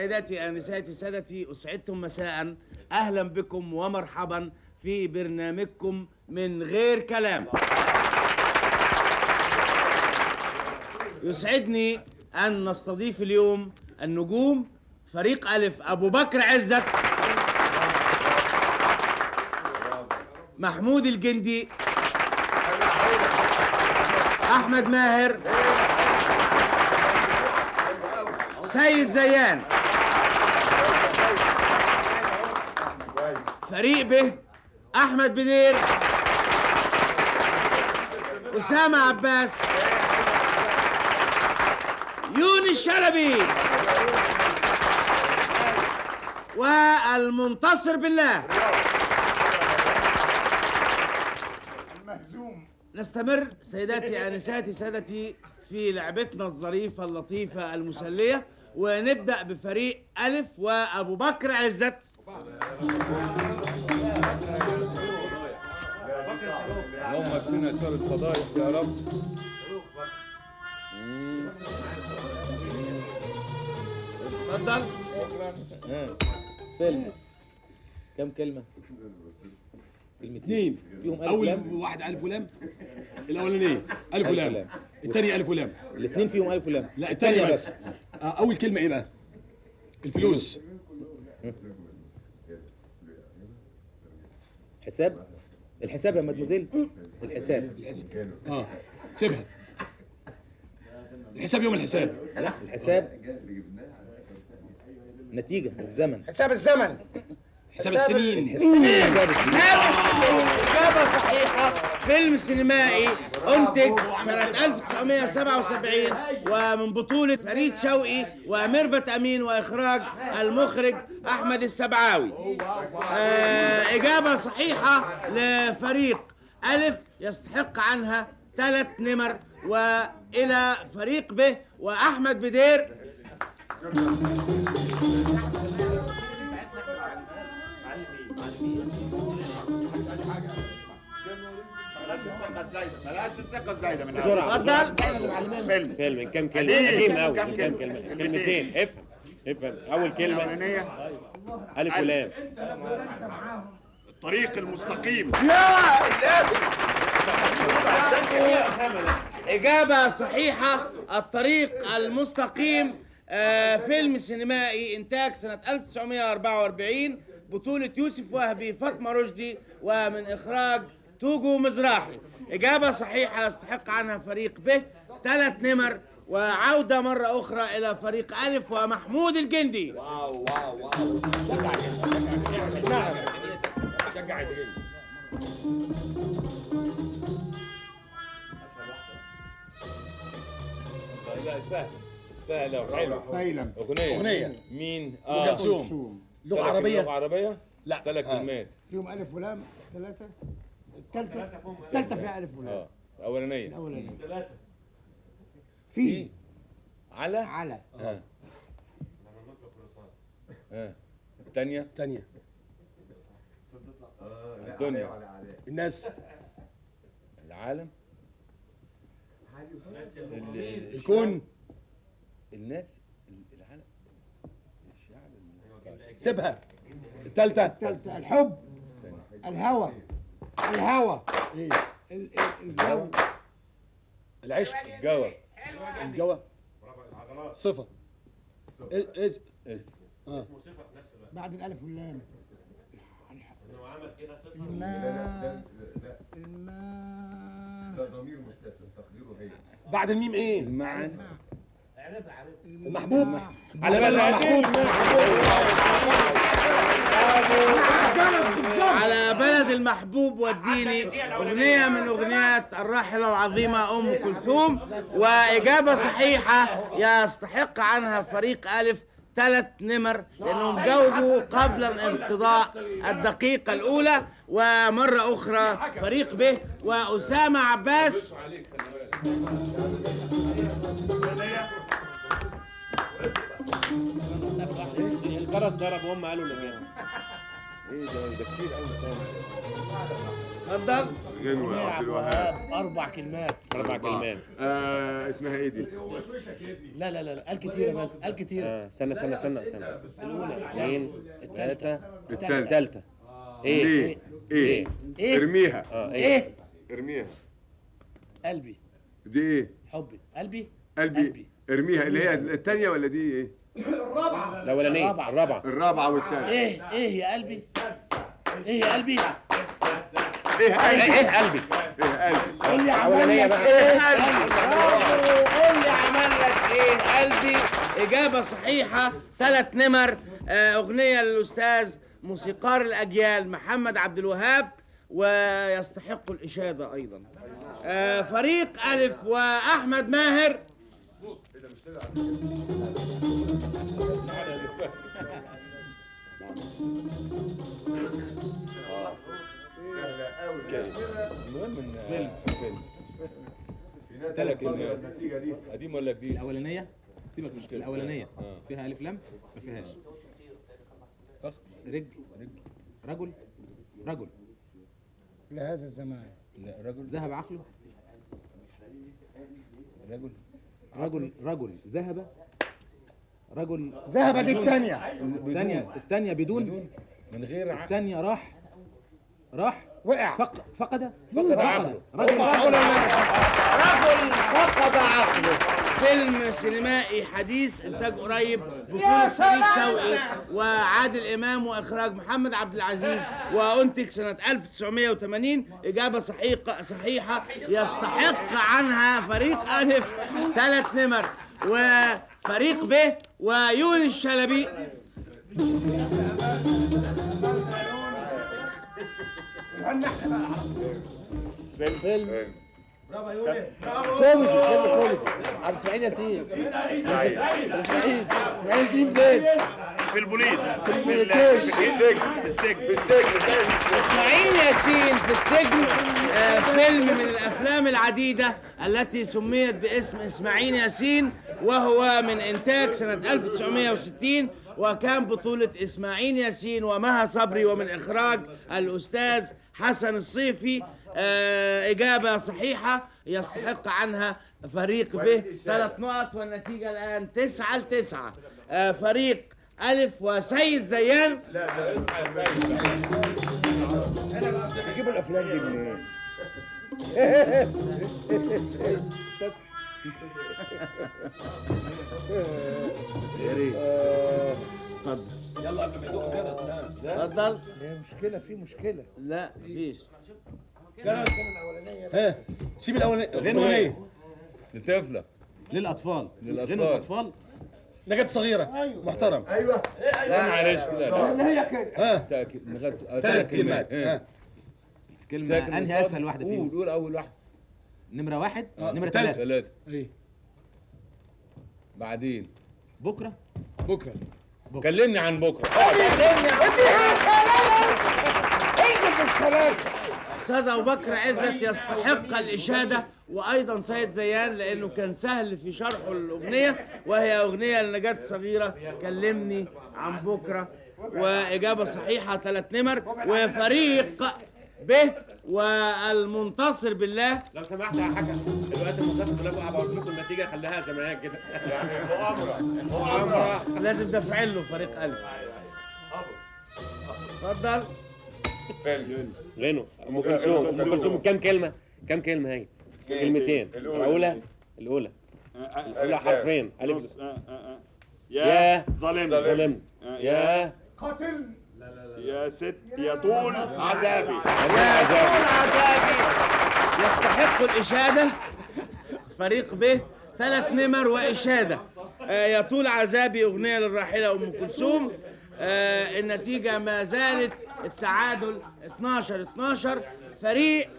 سيداتي آنساتي سادتي، أسعدتم مساء. أهلا بكم ومرحبا في برنامجكم من غير كلام. يسعدني أن نستضيف اليوم النجوم فريق ألف: أبو بكر عزت، محمود الجندي، أحمد ماهر، سيد زيان. فريق ب: أحمد بدير، أسامة عباس، يونس شلبي، والمنتصر بالله المهزوم. نستمر سيداتي آنساتي سادتي في لعبتنا الظريفة اللطيفة المسلية، ونبدأ بفريق ألف وأبو بكر عزت. اللهم اكفنا شر الفضايح يا رب. اتفضل. فيلم كم كلمة؟ اثنين فيهم ألف أول ولام. واحد ألف ولام، الأولانية ألف ولام، الثانية ألف ولام. الاثنين فيهم ألف ولام. لا الثانية بس. أول كلمة إيه بقى؟ الفلوس. حساب. الحساب يا مدموزيل. الحساب. سيبها. الحساب يوم الحساب. لا الحساب نتيجة الزمن. حساب الزمن. حساب السنين. حساب السنين. إجابة صحيحة. فيلم سينمائي أنتج سنة 1977 ومن بطولة فريد شوقي وميرفت أمين وإخراج المخرج أحمد السبعاوي. إجابة صحيحة لفريق ألف يستحق عنها 3 نمر، وإلى فريق ب وأحمد بدير. بلاش الثقة الزايدة من بسرعة. اتفضل. فيلم كم كلمة؟ قديم أوي. كم كلمة؟ كلمتين. افهم افهم. أول كلمة ألف ولام. الطريق المستقيم. يا إلهي. إجابة صحيحة، الطريق المستقيم. فيلم سينمائي إنتاج سنة 1944، بطولة يوسف وهبي، فاطمة رشدي، ومن إخراج توجو مزراحي. إجابة صحيحة يستحق عنها فريق ب 3 نمر، وعودة مرة أخرى إلى فريق ألف ومحمود الجندي. واو واو واو. شجع شجع الجندي. لا سهل سهلة وحلوة. سيلم. أغنية. مين؟ أم كلثوم. لغة عربية. لغة عربية؟ لا. 3 كلمات. فيهم ألف ولام. 3. الثالثة فيها ألف ولام. الأولانية. الأولانية. 3. في. على. على. الثانية. الثانية. الدنيا. الناس. العالم. الكون. الناس. العالم. الشعب. سيبها. الثالثة. الثالثة الحب. الهوى. الهوى. ايه؟ الجو. العشق. الجوى. الجوى. صفة. اس اس. اسمه صفة في نفس الوقت. بعد الألف واللام. انه عمل كده صفة. الماء. الماء. ده ضمير مستتر تقديره هي. بعد الميم ايه؟ المعنى. المحبوب. على بال المحبوب. على بلد المحبوب وديني، أغنية من أغنيات الراحلة العظيمة أم كلثوم، وإجابة صحيحة يستحق عنها فريق ألف 3 نمر لأنهم جاوبوا قبل انقضاء الدقيقة الأولى. ومرة أخرى فريق ب وأسامة عباس. الجرس ضرب وهم قالوا الإجابة. ايه ده كتير قوي. اتفضل. غنوة عبد الوهاب. 4 كلمات. 4 كلمات. اسمها ايه دي؟ لا لا لا، قال كتيرة بس، قال كتيرة. استنى استنى استنى استنى. الأولى، 2 3 الثالثة. ايه ايه ايه؟ ارميها. ايه؟ ارميها. قلبي. دي ايه؟ حبي. قلبي. قلبي. ارميها اللي هي الثانية ولا دي ايه؟ الرابعة. الأولانية. الرابعة. الرابعة والثالثة. ايه ايه يا قلبي؟ ايه يا قلبي؟ ايه قلبي؟ ايه قلبي؟ ايه قلبي؟ قول لي عمل لك ايه قلبي؟ قول لي عمل لك ايه قلبي؟ إجابة صحيحة. 3 نمر. أغنية للأستاذ موسيقار الأجيال محمد عبد الوهاب، ويستحق الإشادة أيضا. فريق ألف وأحمد ماهر. المهم ان فيلم 3 كلمات. النتيجة دي قديم ولا جديد؟ الأولانية سيبك مش الأولانية فيها ألف لام؟ ما فيهاش. رجل، رجل، رجل لهذا الزمان. لا، رجل ذهب عقله. رجل رجل رجل ذهب، رجل ذهب. دي الثانية. الثانية بدون، من غير عقل. الثانية راح، راح، وقع، فقد عقله. رجل رجل فقد عقله. فيلم سينمائي حديث، انتاج قريب، بطولة فريد شوقي وعادل امام، واخراج محمد عبد العزيز، وانتج سنة 1980. اجابة صحيحة يستحق عنها فريق ألف 3 نمر، وفريق ب ويونس شلبي. فيلم كوميدي، فيلم كوميدي. عبد اسماعيل ياسين. اسماعيل ياسين فين؟ في البوليس، في الجيش، في السجن، في السجن، في السجن. اسماعيل ياسين في السجن. فيلم من الافلام العديدة التي سميت باسم اسماعيل ياسين، وهو من انتاج سنة 1960، وكان بطولة إسماعيل ياسين ومها صبري، ومن إخراج الأستاذ حسن الصيفي. إجابة صحيحة يستحق عنها فريق ب 3 نقط، والنتيجة الآن 9-9. فريق ألف وسيد زيان. لا لا، بيجيبوا الأفلام دي منين؟ يا ريت. اتفضل. يلا قبل ما يدق جرس. اتفضل. هي مشكلة، في مشكلة. لا مفيش جرس. ها سيب الأولانية. غنوة لطفلة، للأطفال، غنوة الأطفال. نجاة صغيرة. أيوة. محترم. أيوة. لا معلش، لا اللي هي كده. ها 3 كلمات. ها كلمة أنهي أسهل واحدة فيهم؟ قول قول أول واحدة. نمرة 1، نمرة 3. 3. ايه بعدين بكرة. بكرة. كلمني عن بكرة. كلمني عن اديها سلاسة، انزل بالسلاسة. أستاذ أبو بكر عزت يستحق الإشادة، وأيضا سيد زيان، لأنه كان سهل في شرحه الأغنية، وهي أغنية لنجاة الصغيرة كلمني عن بكرة. وإجابة صحيحة 3 نمر. وفريق ب والمنتصر بالله. لو سمحت يا حكم، الوقت المنتصر بالله بقى ابوظ لكم النتيجة، خليها زي ما هي كده. يعني مؤامرة، مؤامرة. لازم تفعل له فريق ألف. اتفضل. فيلم غنوة ام كلثوم. ام كلثوم كام كلمة؟ كام كلمة هي؟ كلمتين. الاولى الاولى حرفين. الف. يا ظالم، ظالم، يا قاتل، يا ست، يا طول عذابي. يا طول عذابي يستحق الإشادة فريق ب 3 نمر وإشادة. يا طول عذابي أغنية للراحلة أم كلثوم. النتيجة ما زالت التعادل 12-12. فريق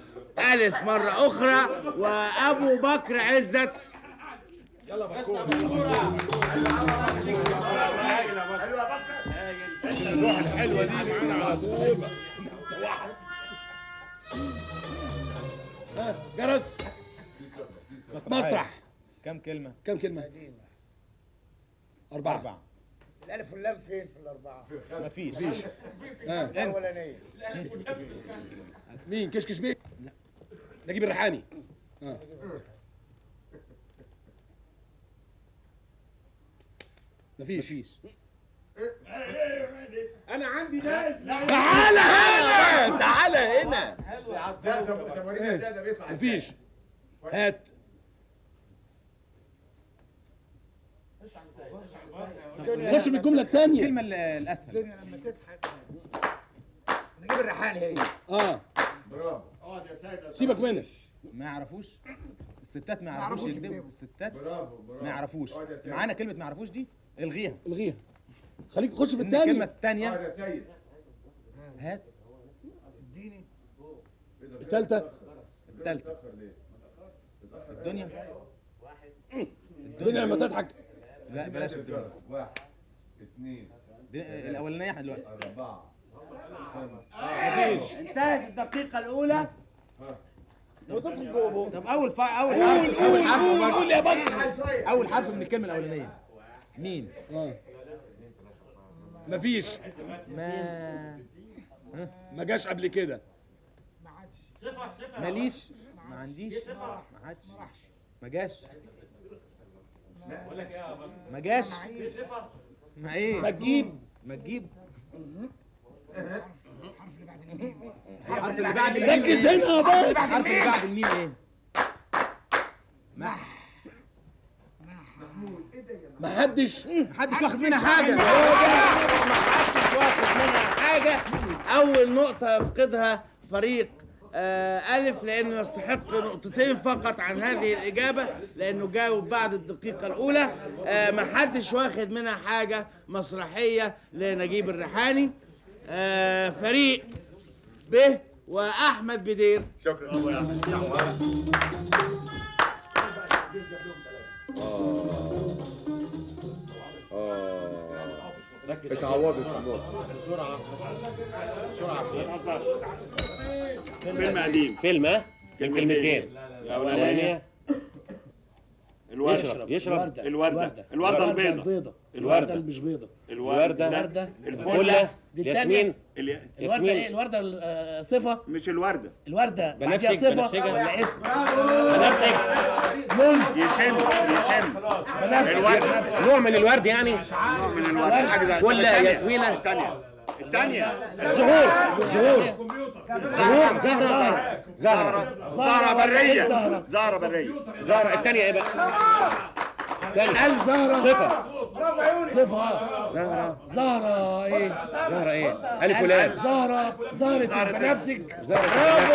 ألف مرة أخرى وأبو بكر عزت. يلا بكورة. الروح الحلوة دي معانا على طول. ها جرس. مسرح. كم كلمة؟ كم كلمة؟ 4. الالف واللام فين في الاربعة؟ مفيش. الاولانية مين؟ كشكش بيه؟ لا، نجيب الريحاني. مفيش. انا عندي ناس. تعالى هنا، تعالى هنا. مفيش. هات. خش في الجملة الثانية. الكلمة الاسهل. الدنيا لما تضحك. نجيب الريحاني هي. برافو. اقعد يا سيد. سيبك منك. ما يعرفوش الستات، ما يعرفوش يكذبوا الستات. برافو برافو. ما يعرفوش. معانا كلمة ما يعرفوش دي الغيها. الغيها. خليك خش في الثانية. الكلمة الثانية. اقعد يا سيد. هات. اديني الثالثة. الثالثة. الدنيا. الدنيا لما تضحك. لا بلاش الدنيا. 1 2 الاولانية احنا دلوقتي. 4 5. مفيش. انتهت الدقيقة الاولى. وتدخل جوه. طب اول حرف. قول قول قول يا بطل. اول حرف من الكلمة الاولانية. ميم. مفيش. ما جاش قبل كده. ما عادش. ماليش. ما عنديش. ما عادش. ما جاش. ما جاش. ما ايه؟ ما تجيب. ما تجيب. الحرف اللي بعد الميم. الحرف اللي بعد الميم. ركز هنا يا بابا. الحرف اللي بعد الميم ايه؟ ما حدش. محدش واخد منها حاجة. محدش واخد منها حاجة. أول نقطة يفقدها فريق ألف، لأنه يستحق نقطتين فقط عن هذه الإجابة، لأنه جاوب بعد الدقيقة الأولى. محدش واخد منها حاجة، مسرحية لنجيب الريحاني. فريق ب وأحمد بدير. شكرا يا احمد. اتعوضت النقطة. بسرعة بسرعة. فيلم قديم. فيلم كلمتين. الأولانية الوردة. يشرب. الوردة. الوردة البيضة. الوردة اللي مش بيضة. الوردة. الفلة. ياسمين. الوردة ايه؟ الوردة صفة. مش الوردة. الوردة بعديها صفة ولا اسم؟ بنفسج. لون. يشم. يشم. بنفسج. نوع من الورد يعني. نوع من الورد. حاجة زي فلة. ياسمينة. الثانية. الثانية. زهور. زهور. زهور. زهرة. زهرة. زهرة برية. زهرة برية. زهرة. الثانية ايه بقى؟ قال زهرة. صفة. صفة. زهرة. زهرة ايه؟ زهرة ايه؟ ألف ولام. زهرة. زهرة البنفسج. برافو.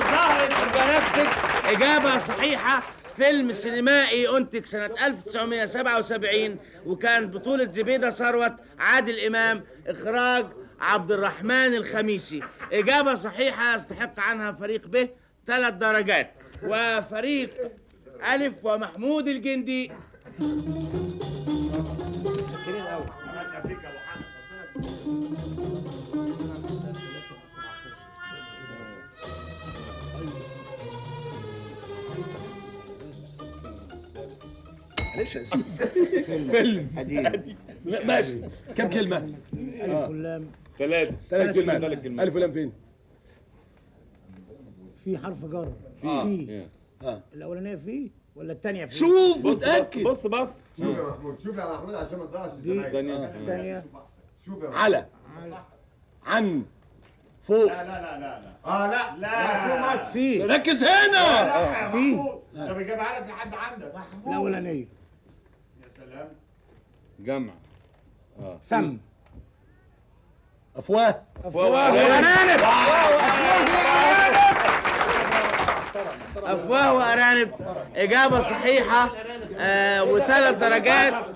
زهرة البنفسج. إجابة صحيحة. فيلم سينمائي أنتج سنة 1977، وكان بطولة زبيدة ثروت، عادل إمام، إخراج عبد الرحمن الخميسي. إجابة صحيحة يستحق عنها فريق ب 3 درجات. وفريق ألف ومحمود الجندي. معلش يا سيدي. فيلم قديم. ماشي. كم كلمة؟ ألف ولام. 3 كلمات. ألف ولام فين؟ في حرف جر. في. الأولانية في ولا الثانية في؟ شوف وتأكد. بص بص. شوف يا محمود. شوف يا محمود عشان ما تضيعش الثانية. الثانية. شوف يا محمود. على. عن. فوق. لا لا لا لا. لا لا. في. ركز هنا. في. طب اجيبها لك لحد عندك. الأولانية. يا سلام. جمع. فم. أفواه. أفواه. وأرانب. أفواه وأرانب. إجابة صحيحة. و3 درجات.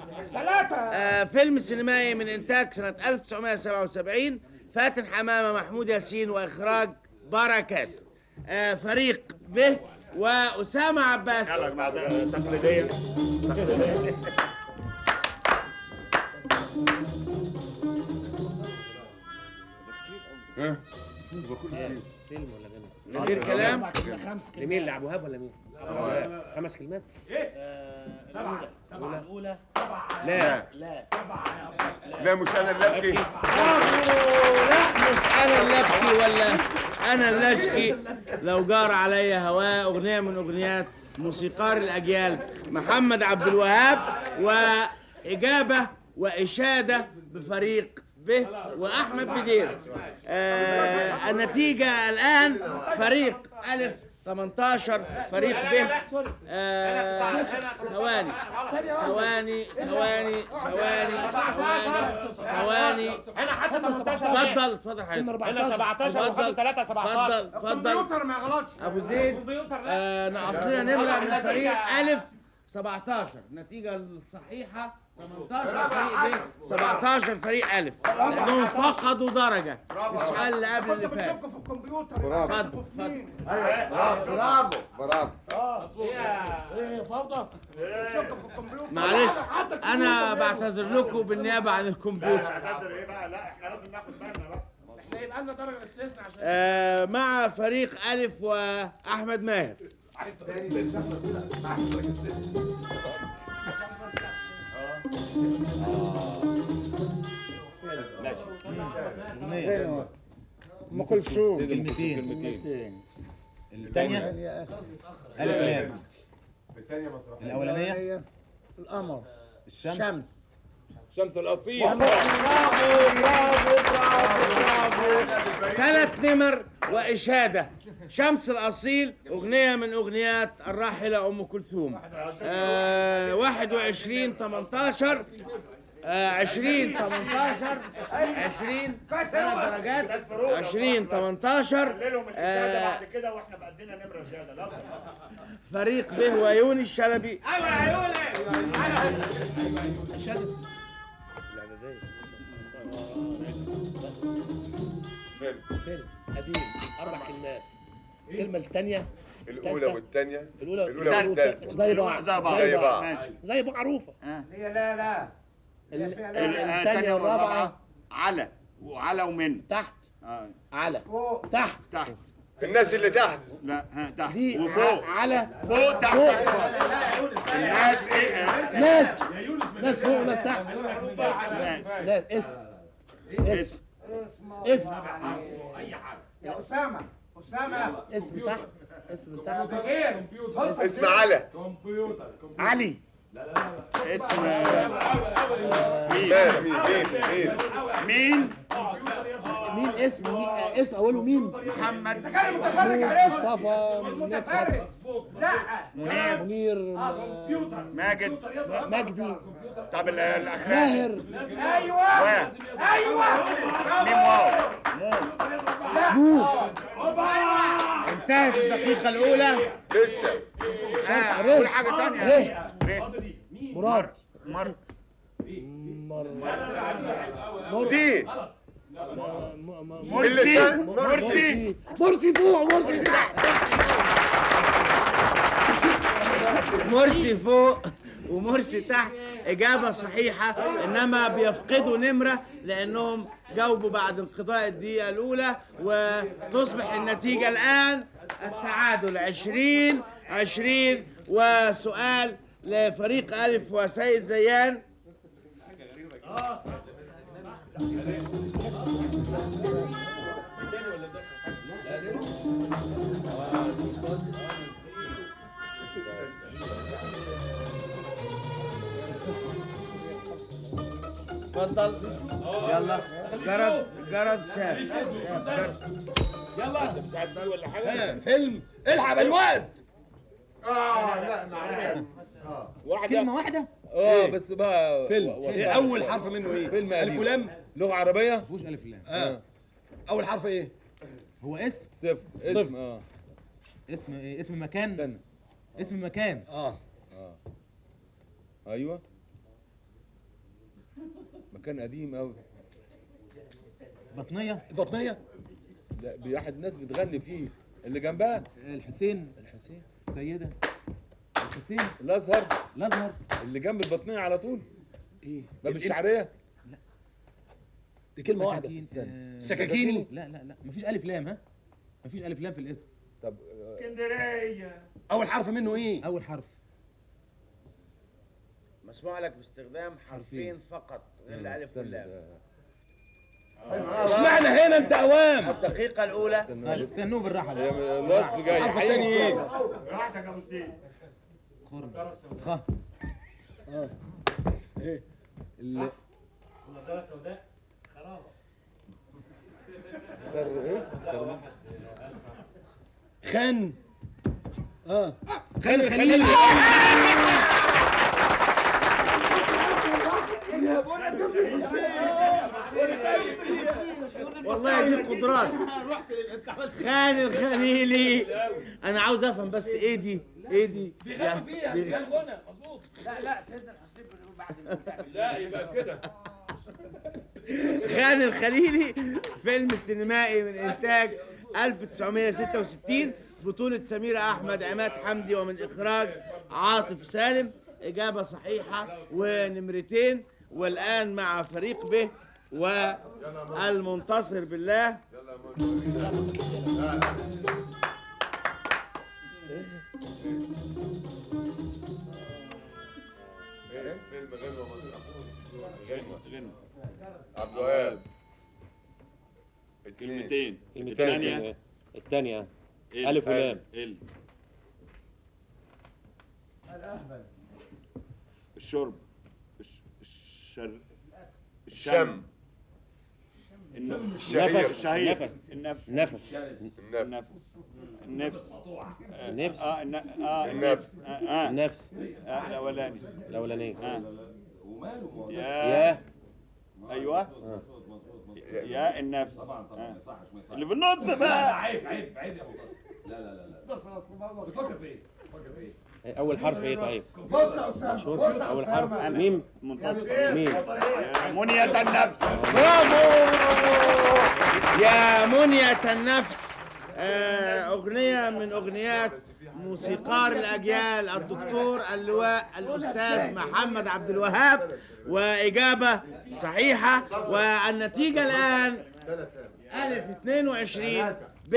فيلم سينمائي من إنتاج سنة 1977، فاتن حمامة، محمود ياسين، وإخراج بركات. فريق ب وأسامة عباس. يلا يا جماعة تقليدية. تقليدية. فيلم ولا جنة؟ من غير كلام. لمين؟ لعب وهاب ولا مين؟ 5 كلمات. الأولى. الأولى. لا لا لا مش أنا اللي أبكي. لا مش أنا اللي أبكي ولا أنا اللي أشكي لو جار علي هواه. أغنية من أغنيات موسيقار الأجيال محمد عبد الوهاب، وإجابة وإشادة بفريق ب وأحمد بدير. النتيجة الآن فريق ألف 18، فريق ب ثواني ثواني ثواني ثواني ثواني ثواني. اتفضل اتفضل حضرتك. انا 17 وخدوا 3 17. اتفضل اتفضل. الكمبيوتر ما يغلطش. ابو زيد ناقص لنا نمره من فريق الف 17. النتيجة الصحيحة 18 فريق ب 17 فريق الف، لانهم فقدوا درجه في السؤال اللي قبل اللي فات. في الكمبيوتر. برافو. اتفضل اتفضل. برافو برافو. ايه فوضى؟ بتشك في الكمبيوتر. معلش انا بعتذر لكم بالنيابة عن الكمبيوتر. اعتذر ايه بقى؟ لا احنا لازم ناخد بالنا بقى. احنا يبقى لنا درجه استثناء عشان مع فريق الف واحمد ماهر. أغنية. ام كلثوم. كلمتين. الثانية ألف لام. الثانية مسرحية. الأولانية القمر. الشمس. شمس الأصيل. برافو برافو برافو برافو. 3 نمر وإشادة. شمس الأصيل أغنية من أغنيات الراحلة أم كلثوم. 21 18 20 18 20 3 درجات 20 18. قللهم الإشادة بعد كده واحنا بقدنا نمرة زيادة. لا فريق به ويوني الشلبي. ايوه يا عيوني. إشادة. فيلم قديم 4 كلمات. الكلمة الثانية الأولى والثانية. الأولى والثالثة زي بعض زي بعض زي بعض زي معروفة. هي لا لا الثانية والرابعة على وعلى ومن تحت. على تحت تحت الناس اللي تحت. لا ها تحت دي وفوق. على فوق تحت فوق. فوق. الناس ايه؟ ناس ناس فوق وناس تحت. ناس. اسم اسم اسم اي حاجة يا اسامة. اسامة اسم تحت. اسم تحت. اسم على. كمبيوتر. علي. اسم مين مين مين مين مين اسم مين اسم اوله ميم. محمد. محمود. مصطفى. مدحت. منير. منير. ماجد. مجدي. طب الاخلاق. ماهر. ايوه ايوه. ميم واو مو. انتهت الدقيقة الأولى. لسه قول حاجة ثانية. ره. مراد. مر مر مر دي مرسي. مرسي. مرسي فوق. مرسي تحت. مرسي فوق ومرسي تحت. إجابة صحيحة، إنما بيفقدوا نمرة لأنهم جاوبوا بعد انقضاء الدقيقة الأولى، وتصبح النتيجة الآن التعادل 20 20. وسؤال لفريق ألف وسيد زيان. اتفضل. يلا جرس جرس شاف. يلا مش عايز ولا حاجة. فيلم الحق الوقت. لا معلش. واحدة كلمة واحدة. بس بقى فيلم. اول حرف منه ايه؟ فيلم الف ولام. لغة عربية ما فيهوش الف لام. اول حرف ايه؟ هو اسم. صفر. اسم. اسم ايه؟ اسم مكان. استنى. اسم مكان. ايوه مكان قديم قوي. بطنية. بطنية. لا بواحد ناس بتغني فيه اللي جنبها. الحسين. الحسين. السيدة. الحسين. الازهر. الازهر اللي جنب البطنية على طول. ايه؟ باب الشعرية. لا دي كلمة واحدة. سكاكيني. لا لا لا مفيش ألف لام. ها مفيش ألف لام في الاسم. طب اسكندرية. أول حرف منه إيه؟ أول حرف مسموح لك باستخدام حرفين فقط غير الالف واللام. اشمعنى هنا انت اوام؟ الدقيقة الأولى. استنوه بالراحة. النصف جاي. الحرف الثاني ايه؟ براحتك يا ابو سيد. خرم. خ. ايه؟ نظارة سوداء خرابة. خن. خان الخليلي. والله دي قدرات. خان الخليلي. انا عاوز افهم بس ايه دي؟ ايه دي؟ بيغنوا فيها، كان غنى مظبوط. لا لا سيدنا الحسين بيقول بعد لا يبقى كده. خان الخليلي فيلم سينمائي من انتاج 1966، بطولة سميرة أحمد، عماد حمدي، ومن إخراج عاطف سالم. إجابة صحيحة ونمرتين. والآن مع فريق ب والمنتصر بالله. فيلم غنوة مسرح. غنوة. عبد الوهاب. كلمتين. الثانية. الثانية ألف ولام. ال. الأهبل. الشرب. الشر. الشم. النفس. الشهيق. النفس. النفس. النفس. النفس. النفس. النفس. النفس. الأولاني. الأولانية. يا. أيوه. يا النفس. طبعا ما يصحش ما يصحش. اللي في النص بقى. عيب عيب عيب يا ابو قاسم. لا لا لا لا. بتفكر في ايه؟ بتفكر في ايه؟ أول حرف إيه طيب؟ بص يا أسامة، بص يا أول حرف ميم. منتصر. ميم. يا منية النفس. برافو يا منية النفس. أغنية من أغنيات موسيقار الأجيال الدكتور اللواء الأستاذ محمد عبد الوهاب، وإجابة صحيحة. والنتيجة الآن ألف 22 ب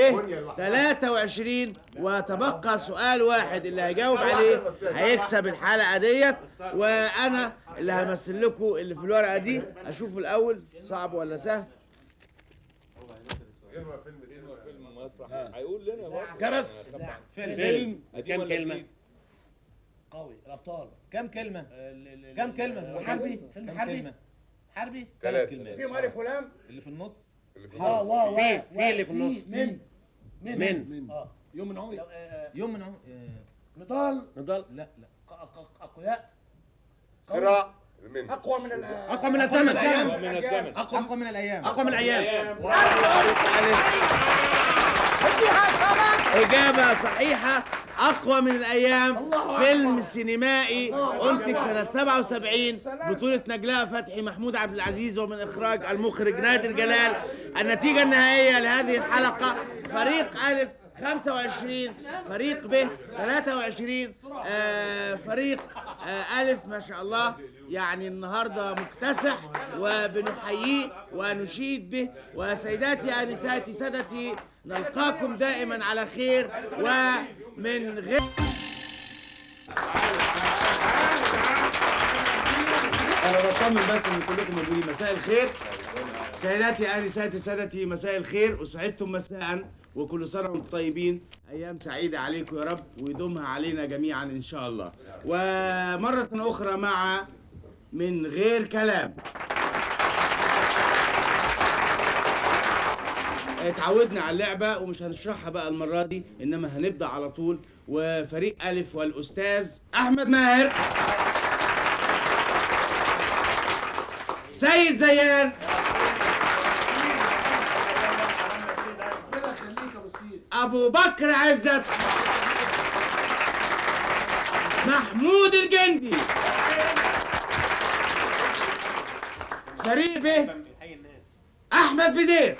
23، وتبقى سؤال واحد اللي هيجاوب عليه هيكسب الحلقة ديت، وأنا اللي همثل لكم اللي في الورقة دي. أشوفه الأول صعب ولا سهل. فيلم مسرح هيقول لنا برضه. جرس. فيلم. كم كلمة؟ قوي. الأبطال. كم كلمة؟ كم كلمة؟ حربي. فيلم حربي. حربي. 3 كلمات. فيهم ألف ولام. اللي في النص. واو. في اللي في النص. من. من. يوم من عمري. يوم من عمري. نضال. نضال. لا لا. أقوياء. صراع. من. أقوى من أقوى من الزمن. أقوى من الأيام. أقوى من الأيام. إجابة صحيحة. أقوى من الأيام، فيلم سينمائي أنتج سنة 77، بطولة نجلاء فتحي، محمود عبد العزيز، ومن إخراج المخرج نادر جلال. النتيجة النهائية لهذه الحلقة فريق ألف 25، فريق ب 23. فريق ألف ما شاء الله يعني النهارده مكتسح، وبنحييه ونشيد به. وسيداتي آنساتي سادتي، نلقاكم دائما على خير ومن غير. أنا بطمن بس إن كلكم موجودين. مساء الخير سيداتي آنساتي سادتي، مساء الخير، أسعدتم مساء وكل سنة وانتم طيبين. أيام سعيدة عليكم يا رب ويدومها علينا جميعا إن شاء الله. ومرة أخرى مع من غير كلام. اتعودنا على اللعبة ومش هنشرحها بقى المرة دي، إنما هنبدأ على طول. وفريق ألف والأستاذ أحمد ماهر، سيد زيان، أبو بكر عزت، محمود الجندي. فريق ب أحمد بدير،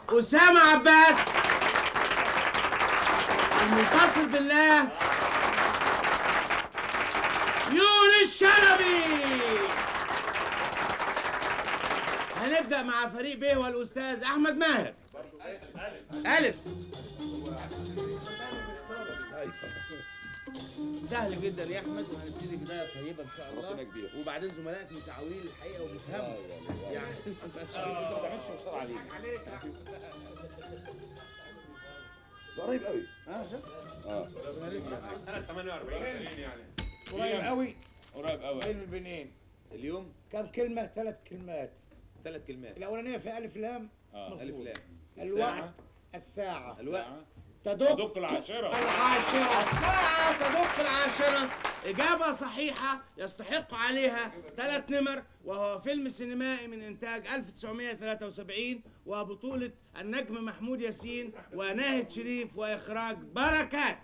أسامة عباس، المنتصر بالله يونس شلبي. هنبدأ مع فريق ب والأستاذ أحمد ماهر. ألف. سهل جدا يا احمد، وهنبتدي بداية طيبة ان شاء الله. ربنا كبير. وبعدين زملائك متعاونين الحقيقة وبيفهموا يعني. ما تعملش وصال عليك. ده قريب قوي. شفت؟ انا لسه 48 يعني قريب قوي. قريب قوي. بين البنين. اليوم كم كلمة؟ 3 كلمات. 3 كلمات. الأولانية في ألف لام. ألف لام. الوقت، الساعة، الوقت تدق العاشرة. العاشرة. الساعة تدق العاشرة. إجابة صحيحة يستحق عليها 3 نمر، وهو فيلم سينمائي من إنتاج 1973 وبطولة النجم محمود ياسين وناهد شريف وإخراج بركات.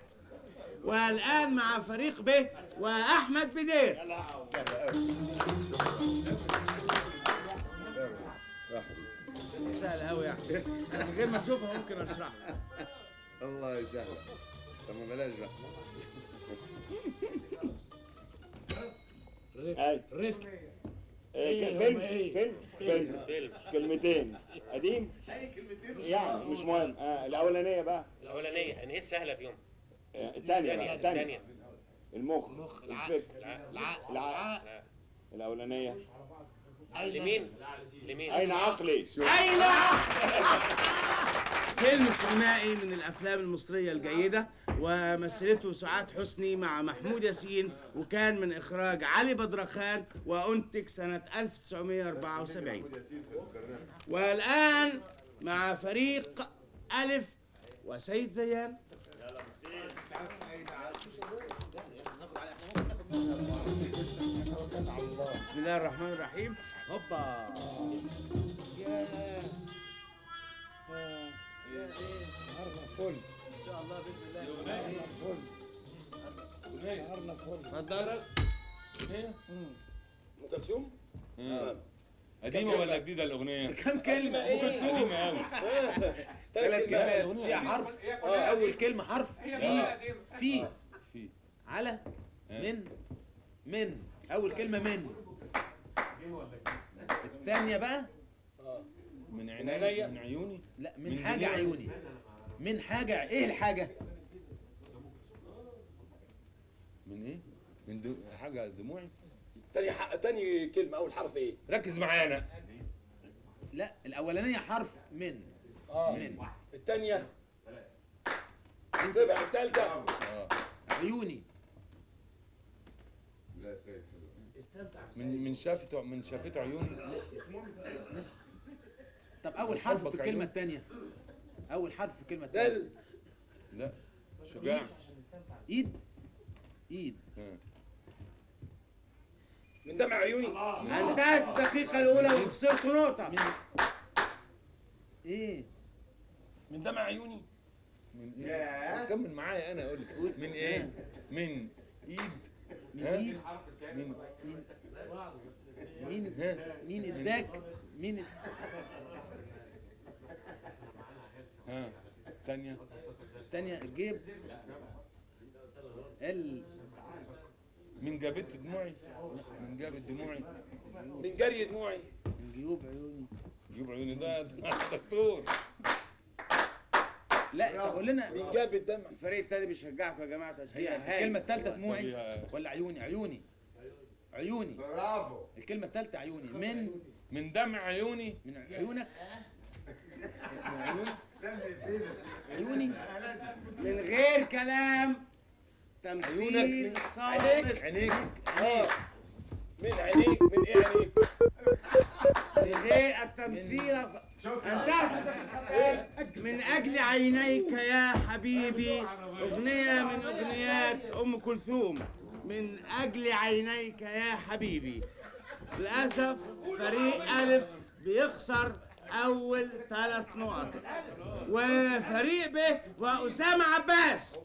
والآن مع فريق ب وأحمد بدير. سهل قوي يا أحمد، أنا من غير ما أشوفها ممكن أشرحها. الله يسهل. طب ما بلاش بقى. رتم. فيلم فيلم فيلم كلمتين قديم يعني مش مهم. الأولانية بقى. الأولانية يعني إيه السهلة فيهم؟ الثانية بقى. الثانية المخ، الفكر، العقل. العقل. الأولانية لمين؟ لمين؟ أين عقلي؟ أين عقلي؟ فيلم سينمائي من الأفلام المصرية الجيدة، ومثلته سعاد حسني مع محمود ياسين، وكان من إخراج علي بدرخان، وأنتج سنة 1974. والآن مع فريق ألف وسيد زيان. بسم الله الرحمن الرحيم. هوبا. يا نهارنا فل ان شاء الله باذن الله. نهارنا فل. نهارنا فل. اتفضل. ام كلثوم؟ قديمة ولا جديدة الأغنية؟ كم كلمة؟ أم كلثوم قديمة أوي. 3 كلمات فيها حرف. أول كلمة حرف في في في على من من. أول كلمة من. الثانية بقى من عينيا، من عيوني. لا، من حاجة عيوني. من حاجة. إيه الحاجة؟ من إيه؟ من حاجة دموعي. تاني كلمة أول حرف إيه؟ ركز معانا. لا، الأولانية حرف من. من. الثانية سبعة. الثالثة عيوني. لا سيد. من شافته، من شافته عيوني. طب أول حرف في الكلمة الثانية. أول حرف في الكلمة الثانية. لا شجاع. إيد. إيد. من دمع عيوني. انتهت الدقيقة الأولى وخسرت نقطة. من إيه؟ من دمع عيوني. من إيه؟ كمل معايا أنا أقول لك. من إيه؟ من إيد. من إيد. من مين مين إداك؟ مين؟ ها الثانية. الثانية الجيب. ال من جابت دموعي. من جابت دموعي. من جري دموعي. من جيوب عيوني. جيوب عيوني ده دكتور. لا طب قول لنا من جاب الدمع. الفريق الثاني بيشجعكم يا جماعة تشجيع. الكلمة الثالثة دموعي ولا عيوني؟ عيوني. عيوني. برافو. الكلمة الثالثة عيوني. من دمع عيوني. من عيونك. من عيونك. عيوني. من غير كلام. تمثيل صامت. عينيك. عينيك. من عينيك. من ايه عينيك؟ من غير التمثيل. انتهت. من اجل عينيك يا حبيبي، اغنية من اغنيات ام كلثوم. من اجل عينيك يا حبيبي. للاسف فريق الف بيخسر اول 3 نقط، وفريق ب واسامة عباس.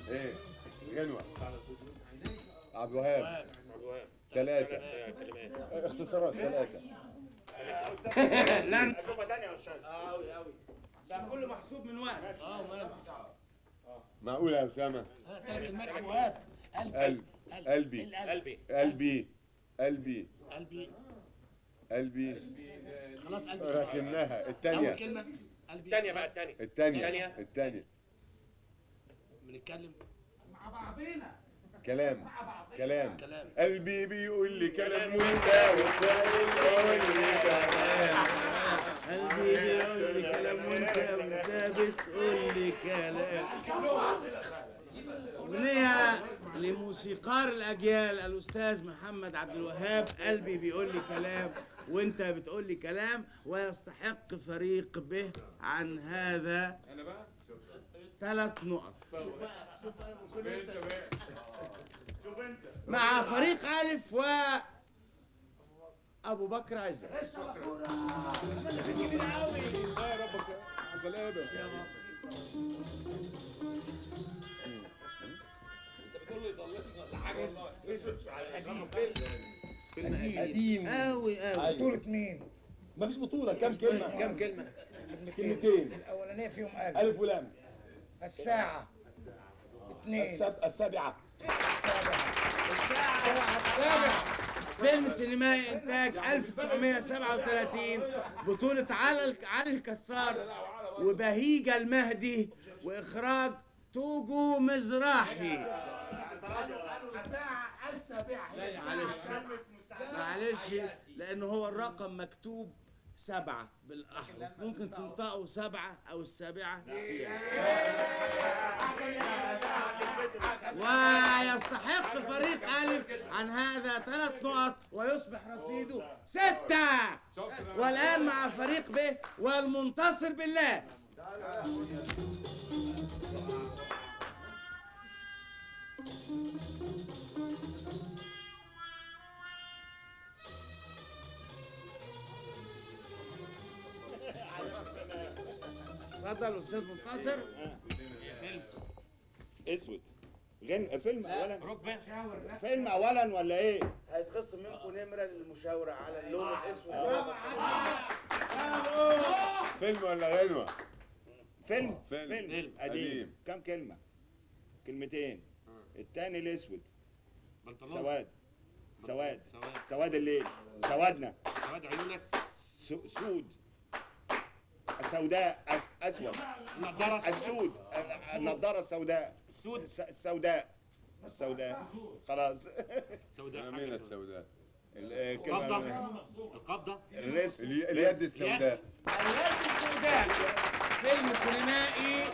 ايه غنوة عبد الوهاب. 3 اختصارات. 3. لا قوي قوي ده كله محسوب من وقت. معقولة يا أسامة؟ 3 كلمات عبد الوهاب. قلب. قلبي. قلبي. قلبي. قلبي. قلبي. قلبي خلاص قلبي ركناها. الثانية أول كلمة قلبي. الثانية بقى، الثانية الثانية بنتكلم مع بعضينا. كلام كلام قلبي بيقول لي كلام وانت بتقول لي كلام. قلبي بيقول لي كلام وانت بتقول لي كلام. أغنية لموسيقار الأجيال الأستاذ محمد عبد الوهاب، قلبي بيقول لي كلام وانت بتقول لي كلام. ويستحق فريق به عن هذا 3 نقط. مع فريق ألف و أبو بكر عزت. قديم قوي قوي. بطولة مين؟ مفيش بطولة. كم كلمة؟ كم كلمة؟ كلمتين. الأولانية فيهم ألف. ألف ولام. الساعة 2. السابعة. الساعة السابعة. فيلم سينمائي إنتاج 1937، بطولة علي الكسار وبهيجة المهدي، وإخراج توجو مزراحي. معلش لأن هو الرقم مكتوب 7 بالأحرف، ممكن تنطقوا 7 أو 7 سيان. ويستحق فريق ألف عن هذا 3 نقط ويصبح رصيده 6. والآن مع فريق ب والمنتصر بالله. اتفضل استاذ منتصر. فيلم اسود. فيلم اولا. ركبه. فيلم اولا ولا ايه؟ هيتخصم منكم نمره للمشاوره على اللون الاسود. فيلم ولا غنوه؟ فيلم. فيلم قديم. كم كلمة؟ كلمتين. الثاني الاسود. سواد. سواد سواد الليل. سوادنا. سواد عيونك. سود. سوداء. اسود. النضارة. السود. النضارة السوداء. السود. السوداء. السوداء. خلاص. سوداء. مين السوداء؟ القبضة. القبضة. الريست. اليد السوداء. اليد السوداء. فيلم سينمائي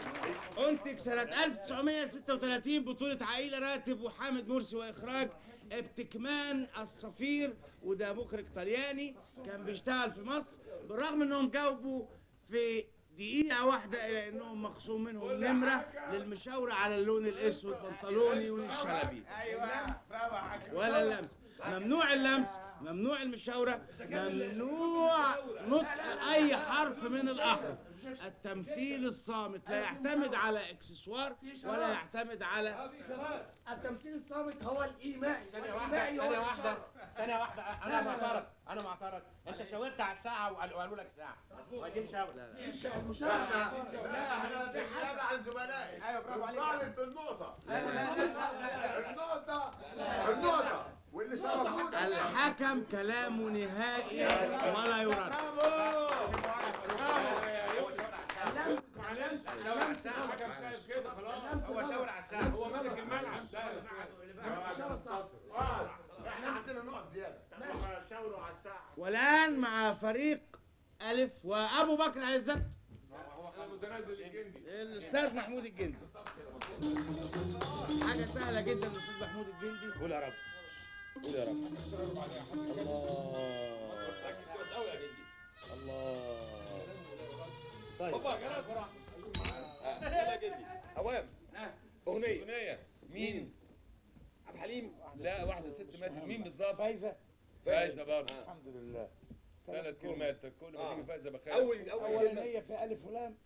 أنتج سنة 1936، بطولة عائلة راتب وحامد مرسي، وإخراج ابتكمان الصفير، وده مخرج طلياني كان بيشتغل في مصر. بالرغم انهم جاوبوا في دقيقة واحدة إلى أنهم مخصوم منهم نمرة للمشاورة على اللون الأسود بنطلوني والشلبي. ولا اللمس. ممنوع اللمس، ممنوع المشاورة، ممنوع نطق أي حرف من الأحرف. التمثيل الصامت لا يعتمد على اكسسوار ولا يعتمد على التمثيل الصامت هو الإيمائي. ثانية واحدة، ثانية واحدة، ثانية واحدة. أنا معترض، أنا معترض. أنت شاورت على الساعة وقالوا لك ساعة. ما دي مشاورة. المشاورة. لا أنا بحب عن زملائي. أيوه برافو عليك. طالب بالنقطة. النقطة، النقطة. واللي شرفونا. الحكم كلامه نهائي ولا يرد. هو شاور على الساعة. هو ملك الملعب. احنا عندنا نقط زيادة. شاوروا على الساعة. والآن مع فريق ألف وأبو بكر عزت. الأستاذ محمود الجندي. حاجة سهلة جدا الأستاذ محمود الجندي. قول يا رب. قول يا رب. الله. الله. طيب. بابا جرس. يلا يا جدي. اوام. اغنية. اغنية. مين؟ عبد الحليم؟ لا، واحدة ست ماتت. مين بالظبط؟ فايزه. فايزه برضه. الحمد لله. 3 كلمات كل ما تيجي فايزه بخير. اول اولانيه في الف ولام.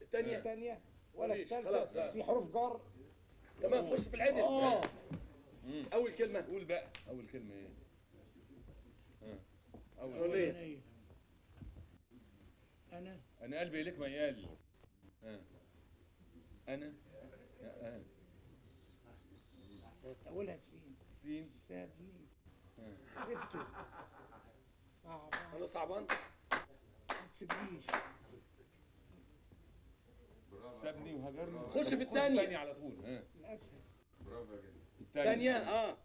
الثانية. الثانية ولا الثالثة في حروف جر. تمام، خش في العدل. اول كلمة. قول بقى اول كلمة ايه؟ اول اغنية. انا قلبي اليك ميال. انا اولها سين. سين. سابني. سبته. صعبة. انا صعبان. ما تسيبنيش. سابني وهجرني. خش في الثانية. الثانية على طول. ها الاسهل. برافو يا جدي. الثانية.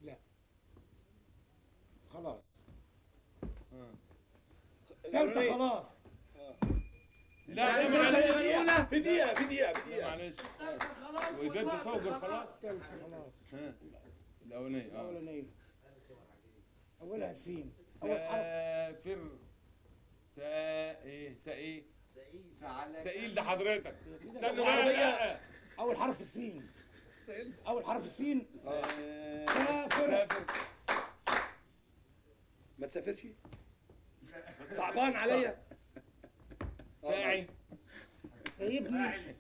لا خلاص. ثالثة خلاص. لا لا في دقيقة في دقيقة في دقيقة. معلش. وقدرت تهجر خلاص. ثالثة خلاص. الأولانية. الأولانية أولها سين. أول حرف. سافر. سا إيه سا إيه؟ سئيل ده حضرتك. استنوا بقى. أول حرف سين. أول حرف سين. سافر. ما تسافرش؟ صعبان عليا. ساعي. سايبني.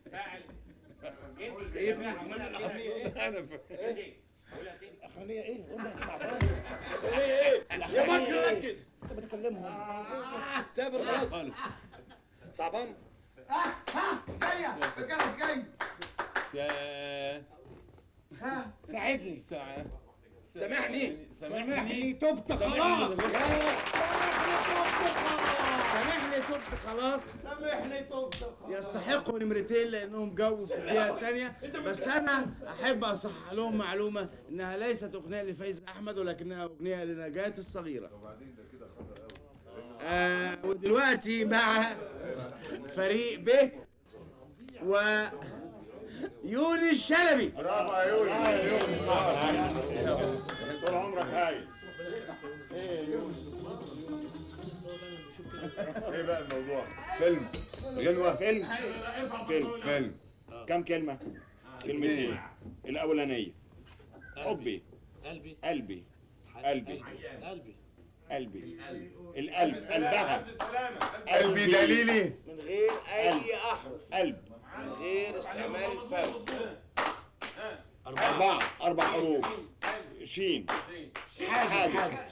سايبني. انا الاخرانية ايه؟ قلنا صعبان. الاخرانية ايه؟ يا مكر ركز. انت بتكلمهم. سافر خلاص. صعبان. ها جاية الجرس جاي. ساعدني. سامحني. سامحني تبت خلاص. سامحني تبت خلاص. سامحني تبت خلاص. يستحقوا نمرتين لانهم جاوبوا في الدقيقة الثانية، بس انا احب اصحح لهم معلومة انها ليست اغنية لفايزة احمد ولكنها اغنية لنجاة الصغيرة. وبعدين ده كده خطر قوي. ودلوقتي مع فريق ب و يونس شلبي. برافو يا يونس. طول عمرك هايل. ايه بقى الموضوع؟ فيلم. غنوة. فيلم. فيلم. فيلم. كم كلمة؟ كلمتين. الأولانية حبي. قلبي. قلبي. قلبي. قلبي. قلبي. القلب. قلبها. قلبي دليلي. من غير اي احرف. قلب. من غير استعمال الفم. أربع حروف. شين. حاجة.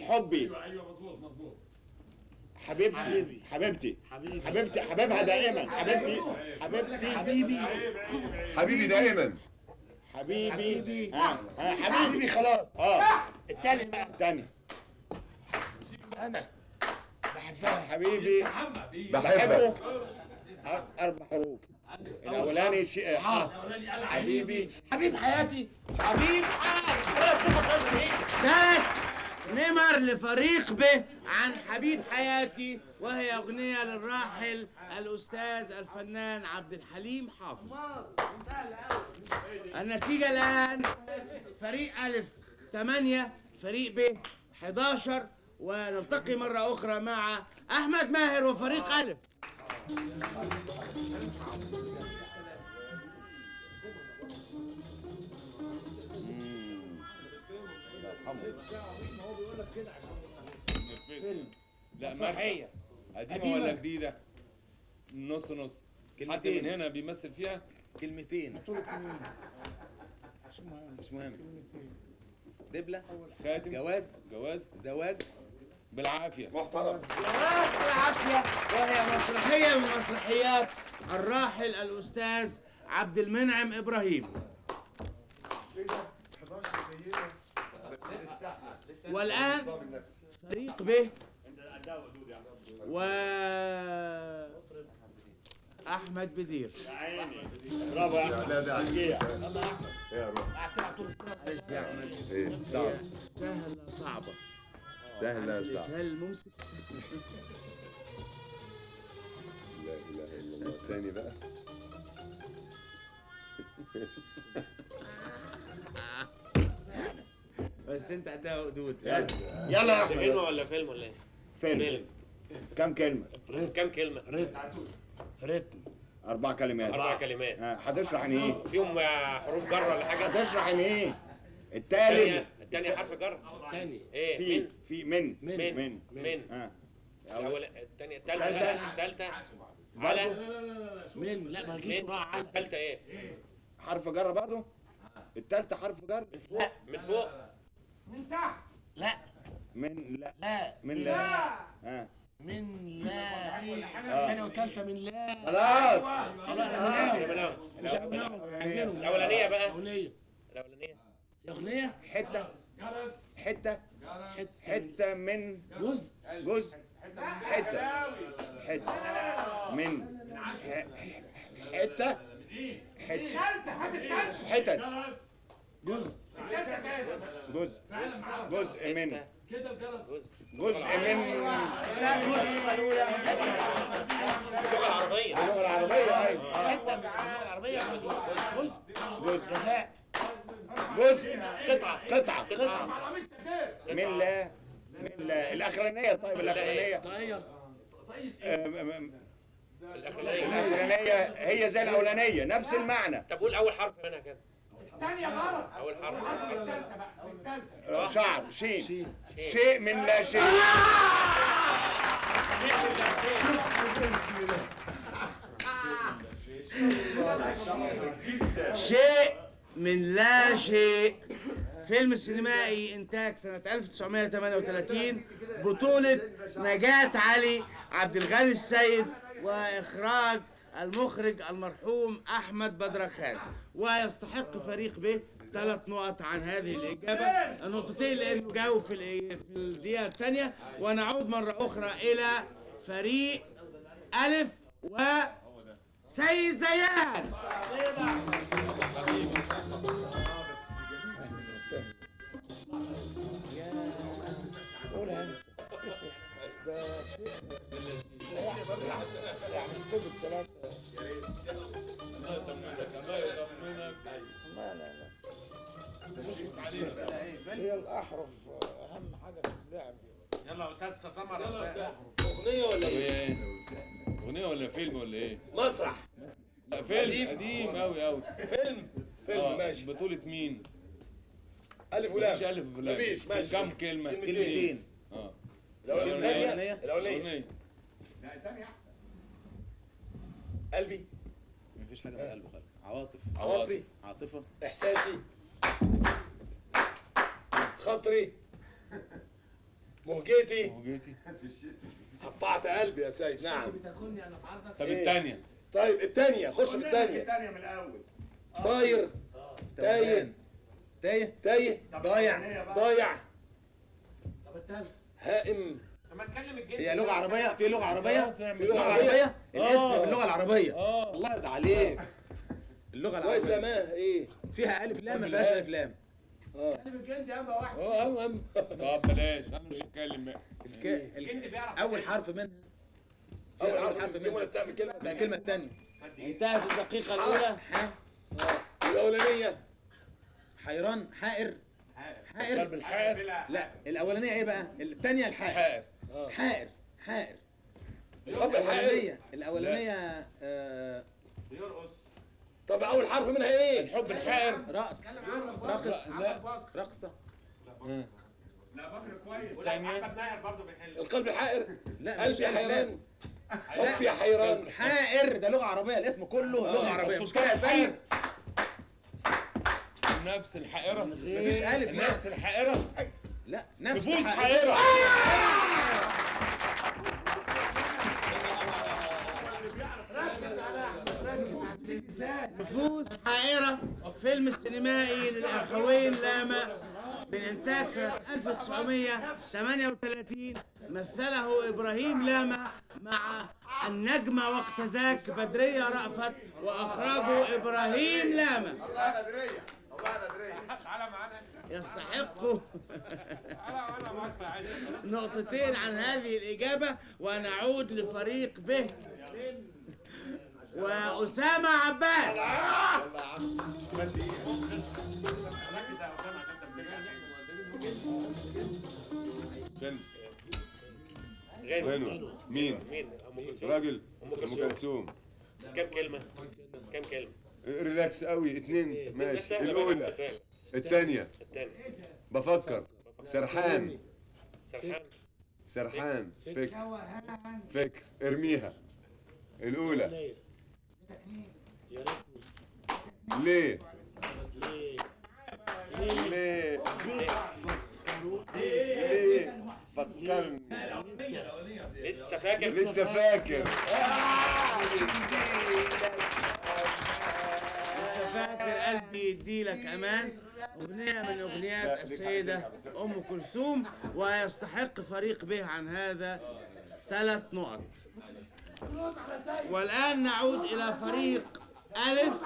حبي. ايوه مظبوط مظبوط. حبيبتي. حبيبتي. حبيبتي. حبيبها دائما. حبيبتي. حبيبتي. حبيبي. حبيبي دائما. حبيبي. حبيبي. حبيبي. حبيبي خلاص. الثاني بقى. الثاني. أنا بحبها. حبيبي. بحبك. أربع حروف. الأولاني شيء. حبيبي. حبيب حياتي. حبيب حياتي. 3 نمر لفريق ب عن حبيب حياتي، وهي أغنية للراحل الأستاذ الفنان عبد الحليم حافظ. النتيجة الآن فريق ألف 8، فريق ب 11، ونلتقي مرة أخرى مع أحمد ماهر وفريق ألف. فيلم. لا مسرحية. قديمة ولا جديدة؟ نص نص. حد من هنا بيمثل فيها؟ كلمتين. مش مهم. دبلة. خاتم. جواز. جواز. زواج. بالعافية. محترم. جواز بالعافية، وهي مسرحية من مسرحيات الراحل الأستاذ عبد المنعم إبراهيم. والآن فريق ب و أحمد بدير. برافو يا أحمد. لا ده يلا يا احمد. يا روح. معلش يا أحمد. ايه صعب. سهلة صعبة. سهلة صعبة. الإسهال الممسك. لا إله إلا الله. تاني بقى. بس انت قدها قدود. يلا يلا يا احمد. فيلم ولا فيلم ولا ايه؟ فيلم. كم كلمة؟ كم كلمة؟ رتم. رتم. 4 كلمات. 4 كلمات. هتشرح ان ايه؟ فيهم حروف جر ولا حاجة؟ هتشرح ان ايه؟ التالت. الثانية حرف جر. الثاني ايه؟ في في من من من من. الأول الثانية الثالثة الثالثة على من. لا ما تجيش وراها على. الثالثة ايه؟ حرف جر برضه؟ الثالثة حرف جر. من فوق. من فوق. من تحت. لا. من لا. لا. من لا. من لا. الثانية والثالثة من لا. خلاص. خلاص. مش عملناهم. عايزينهم. الأولانية بقى. الأولانية. الأولانية. أغنية؟ حتة. حتة حتة من جزء جزء حتة حتة من حتة حتة حتت جزء جزء جزء من جزء من اللغة العربية. اللغة العربية ايوه. حتة من اللغة العربية. جزء جزء جزاء جزء قطعة قطعة قطعة من لا من لا الأخرانية. طيب الأخرانية طاقية. الأخرانية هي زي الأولانية نفس المعنى. طب قول أول حرف منها كده. الثانية غلط. أول حرف. الثالثة بقى. الثالثة. شعر شين شيء من لا شيء. شيء من لا شيء، فيلم سينمائي إنتاج سنة 1938، بطولة نجاة علي، عبد الغني السيد، وإخراج المخرج المرحوم أحمد بدرخان. ويستحق فريق ب 3 نقط عن هذه الإجابة، النقطتين لأنه جاوب في الدقيقة الثانية. ونعود مرة أخرى إلى فريق ألف وسيد زيان. قولها انت. ده شيء يعني كل الكلام. الله يطمنك الله يطمنك. لا لا لا هي الأحرف أهم حاجة في اللعب. يلا يا أستاذ سمر. يلا يا أستاذ. أغنية ولا إيه؟ أغنية ولا فيلم ولا إيه؟ مسرح. لا فيلم قديم أوي أوي. فيلم فيلم ماشي. بطولة مين؟ ألف ولام. مفيش ألف ولام. مفيش ماشي. كم كلمة؟ كلمتين. الأولانية. الأولانية. لا الثانية أحسن. قلبي. مفيش حاجة في قلبه خالص. عواطف. عواطفي. عاطفة. إحساسي. خاطري. مهجتي. مهجتي. قطعت قلبي يا سيد. نعم. طب الثانية. طيب الثانية، خش في الثانية. الثانية من الأول. طاير. تايه. تايه. تايه. ضايع. ضايع. طب الثالثة. هائم. لما تكلم الجن. هي لغة عربية؟ في لغة عربية؟ في لغة عربية؟ الاسم باللغة العربية. الله يرضى عليك. اللغة العربية. وسماه ايه؟ فيها ألف لام ما فيهاش ألف لام. كلم الجندي أهم واحد. أهم. طب بلاش أنا مش هتكلم بقى. الجندي بيعرف. أول حرف منها. أول حرف منها. الكلمة لا الكلمة الثانية. انتهت الدقيقة الأولى. ح. الأولانية. حيران حائر. حائر. قلب الحائر. لا الأولانية إيه بقى؟ الثانية الحائر. حائر. حائر حائر. الأولانية الأولانية بيرقص. طب أول حرف منها إيه؟ الحب الحائر. رقص. رقص. لا رقصة. لا بكر كويس. أحمد ماهر برضه بيحل. القلب الحائر. لا قلبي حيران. حبي حيران. حائر ده لغة عربية، الاسم كله لغة عربية. مش كده يا سيد؟ النفس الحائرة. مفيش ألف. النفس الحائرة. لا نفس نفوس حائرة. نفوس حائرة، فيلم سينمائي للأخوين لاما من إنتاج سنة 1938، مثله إبراهيم لاما مع النجمة وقت ذاك بدرية رأفت، وأخرجه إبراهيم لاما. الله بدرية. الله بدرية. تعالى معانا. يستحق نقطتين عن هذه الإجابة. ونعود لفريق به وأسامة عباس. يلا يا عم كمان دقيقة. ركز يا أسامة عشان أنت بترجع. فيلم. غنوة. مين؟ مين؟ أم كلثوم. راجل. أم كلثوم. أم كلثوم. كم كلمة؟ كم كلمة؟ relax قوي. 2 ماشي. الأولى. الثانية. الثانية. بفكر. سرحان. سرحان. سرحان. فكر. فكر. ارميها. الأولى. يا ريتني. ليه؟ ليه؟ ليه؟ بتفكروا ليه؟ فكرني. لسه فاكر. لسه فاكر. لسه فاكر. قلبي يديلك امان، اغنية من اغنيات السيدة ام كلثوم، ويستحق فريق به عن هذا 3 نقط. والان نعود الى فريق الف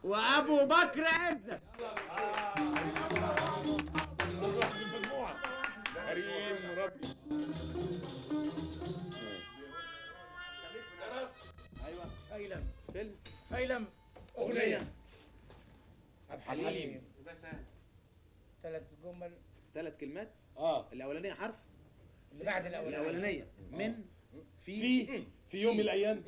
وابو بكر عزت. كريم ربي. ايوه فيلم. فيلم. فيلم. اغنية. عبد الحليم. 3 جمل. 3 كلمات. الاولانية حرف. اللي بعد الاولانية. الاولانية من في في يوم من الايام.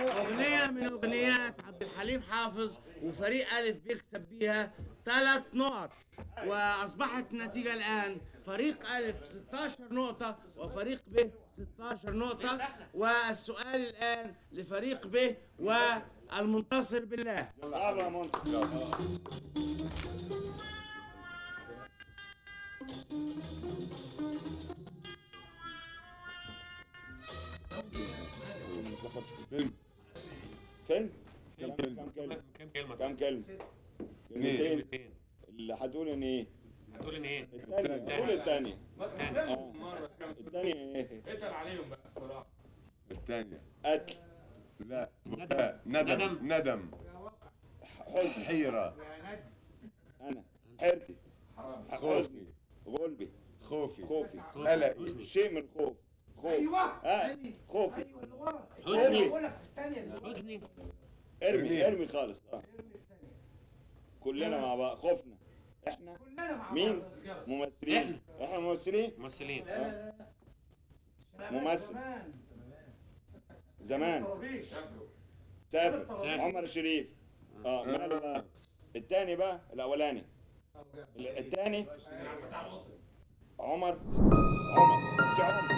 اغنية من اغنيات عبد الحليم حافظ، وفريق الف بيكسب بيها 3 نقط، واصبحت النتيجة الان فريق الف 16 نقطة وفريق ب 16 نقطة. والسؤال الان لفريق ب والمنتصر بالله. برافو يا منتصر. فيلم. فيلم. كم كلمة؟ كم كلمة؟ كم كلمة؟ كلمتين. اللي هتقول ان ايه؟ هتقول ان ايه؟ الثانية. قول الثانية. الثانية ايه؟ اتقل عليهم بقى بصراحة. الثانية قتل. لا، بكاء، ندم، ندم، حزن، حيرة، انا حيرتي، خوفي، غلبي، خوفي، خوفي، قلقي، شيء من الخوف، خوف. ايوه خوفي، ايوه اللي ورا، حزني، بقول لك الثانية اللي ورا. حزني. ارمي ارمي خالص. كلنا مع بعض خوفنا احنا. كلنا مع بعض. مين؟ ممثلين. احنا ممثلين؟ ممثلين. لا لا لا، ممثل زمان. سافر. عمر الشريف. ماله بقى؟ الثاني بقى، الاولاني. الثاني عمر. عمر سي عمر.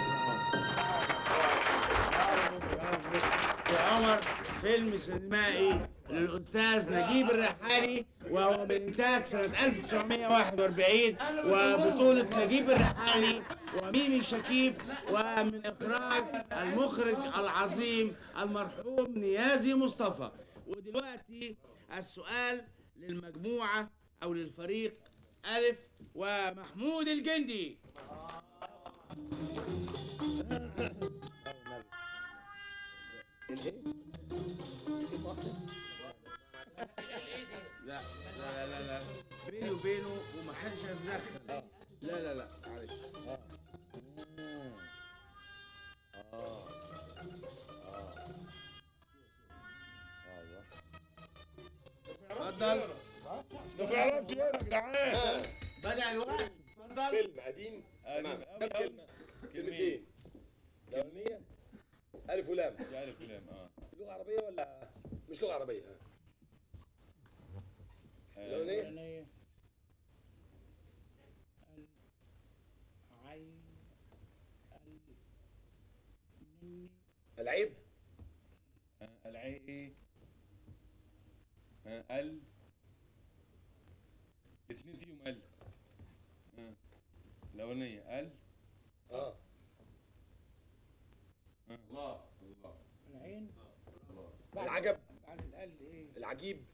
سي عمر، فيلم سينمائي للأستاذ نجيب الريحاني، وهو من إنتاج سنة 1941، وبطولة نجيب الريحاني وميمي شكيب، ومن إخراج المخرج العظيم المرحوم نيازي مصطفى. ودلوقتي السؤال للمجموعة أو للفريق ألف ومحمود الجندي. لا لا لا لا، بيني وبينه ومحدش هيتدخل. لا لا لا، معلش. اتفضل. ده ما بيعرفش يقرا يا جدعان. بدأ الوقت. اتفضل. فيلم قديم. تمام. كم كلمة؟ كلمتين. الأولانية ألف ولام. ألف ولام. لغة عربية ولا مش لغة عربية؟ الأولانية العيب. العيب. ال. الاثنين فيهم ال. الأولانية ال. الله الله. العين. العجب. بعد الال ايه؟ العجيب.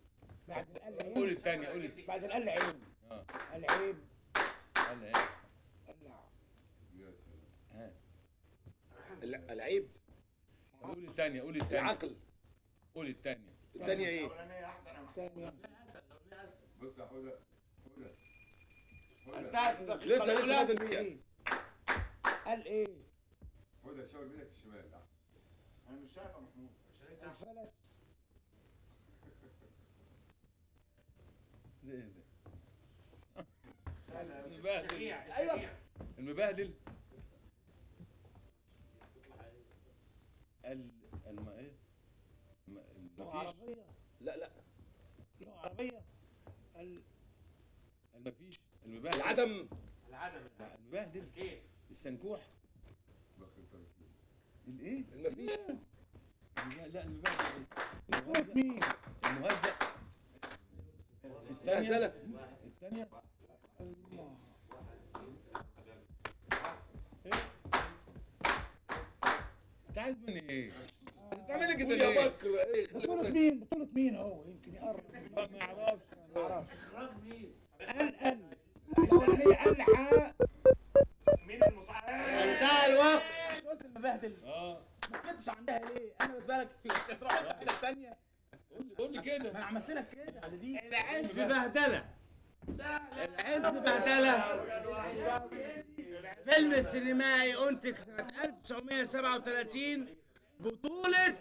بعد الال عين. قول الثانية، قول الثانية. بعد الال عين. العيب. العيب. العيب. قول الثانية، قول الثانية. العقل. قول الثانية. الثانية ايه؟ الثانية. بص يا حوده، حوده، انتهت الدقيقة. لسه لسه فاضل دقيقة. قال ايه؟ حوده شاور بايدك الشمال. انا مش شايف يا محمود. الفلس. ده ايه ده؟ المبهدل. ايوه المبهدل. ال الم ايه؟ مفيش. لا لا، لغة عربية. المفيش. المبهدل. العدم. العدم. المبهدل. السنكوح. الايه؟ المفيش. لا المبهدل. المهزأ. المهزأ. الثانية. الثانية. انت عايز مني ايه؟ بتعملي كده قول يا ليه؟ بكر ايه؟ بطولة مين؟ بطولة مين هو؟ يمكن يقرب. ما اعرفش. ما اعرفش. ال الاولانية ال ح. مين المصحف؟ انتهى الوقت. مش قلت المبهدل؟ ما كنتش عندها ليه؟ انا بالك تروح انت حتة ثانية. قول لي كده. ما انا عملت لك كده على دي. العز بهدله. العز بهدله فيلم سينمائي انتج سنة 1937 بطولة،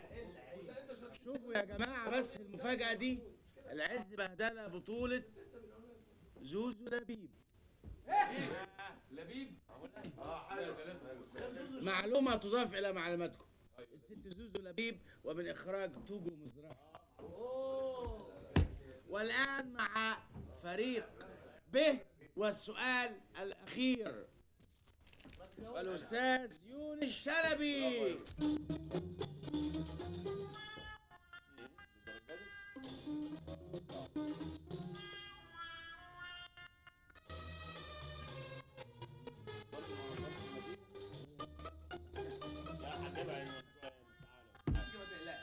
شوفوا يا جماعة بس المفاجأة دي، العز بهدلة بطولة زوزو لبيب. لبيب؟ معلومة تضاف إلى معلوماتكم، الست زوزو لبيب ومن إخراج توجو مزراحي. والآن مع فريق ب والسؤال الأخير، والأستاذ يونس شلبي.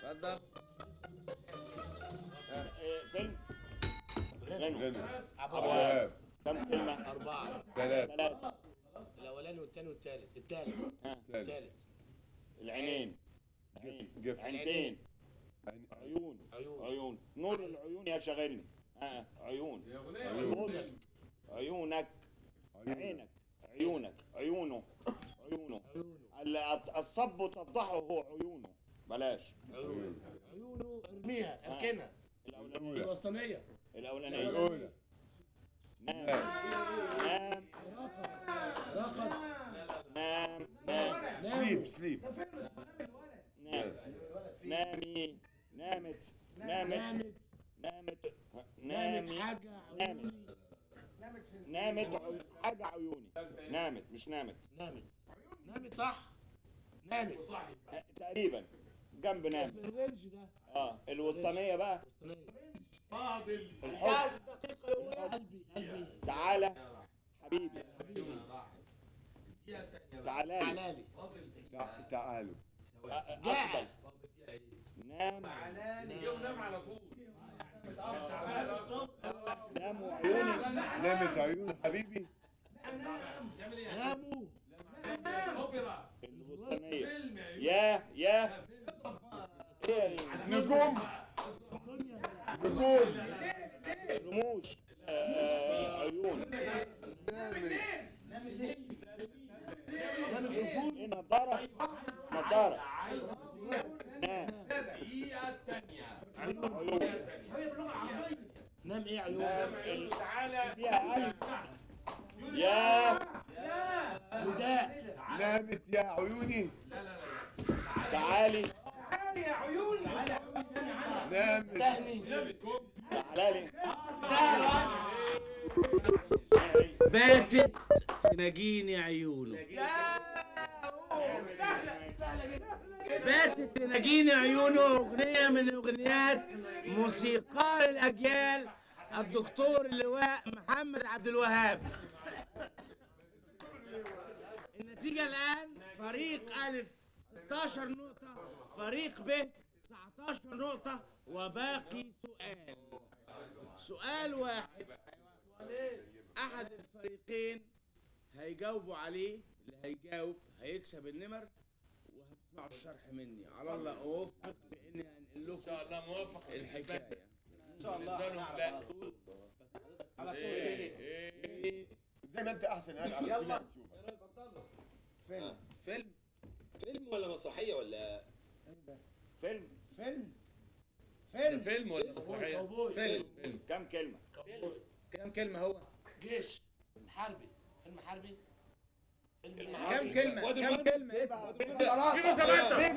اتفضل. فيلم غنى. ابو ابواب. كم كلمة؟ 4. 3. الاولاني والثاني والثالث. الثالث. الثالث. العينين. جف. عينتين. عيون. عيون. نور العيون يا شاغلني. عيون. عيون. عيونك. عينك. عيونك. عيونه. عيونه. الصب تفضحه عيونه. بلاش. عيونه. عيونه ارميها اركنها. الاولانية. الوسطانيه. الاولانية. الاولى. نام. نام. رقد. نام. نام. sleep sleep. نام. نامي. نامت. نامت. نامت. نامت حاجة عيوني. نامت حاجة عيوني. نامت مش نامت. نامت. نامت صح؟ نامت تقريبا جنب نامت. في ال range ده. الوسطانية بقى. فاضل الحب. قلبي قلبي. تعالى حبيبي. حبيبي. تعالى تعالى. تعالوا. افضل. نام. يوم نام على طول. نام وعيوني. نامت عيون حبيبي. ناموا. الوسطانية. يا يا نجوم. نجوم. رموش. عيون. نامت جفون. نضارة. نضارة. نام. عيون. نام ايه عيون؟ تعالى. فيها قلب. يا نداء. نامت يا عيوني. تعالي. تعالي يا عيوني. نامت. تهني. تعالي. باتت تناجيني عيونه. باتت تناجيني عيونه، أغنية من أغنيات موسيقار الأجيال الدكتور اللواء محمد عبد الوهاب. النتيجة الآن فريق ألف 16 نقطة، فريق ب 19 نقطة، وباقي سؤال. سؤال واحد أحد الفريقين هيجاوبوا عليه، اللي هيجاوب هيكسب النمر، وهتسمعوا الشرح مني. على الله أوفق في إني هنقل لكم ان شاء الله موفق الحكاية. ان شاء الله بالنسبة لهم هنعرف لا. على طول. بس على طول. ايه زي ما انت احسن يعني عشان يلا. كلنا نشوفك. فيلم. فيلم. فيلم ولا مسرحية ولا فيلم. فيلم. فيلم. فيلم ولا مسرحية؟ كاوبوي. فيلم. فيلم. كم كلمة؟ كم كلمة هو؟ جيش حربي. فيلم حربي. فيلم كم كلمة؟ كم كلمة؟ فيفا زبادة.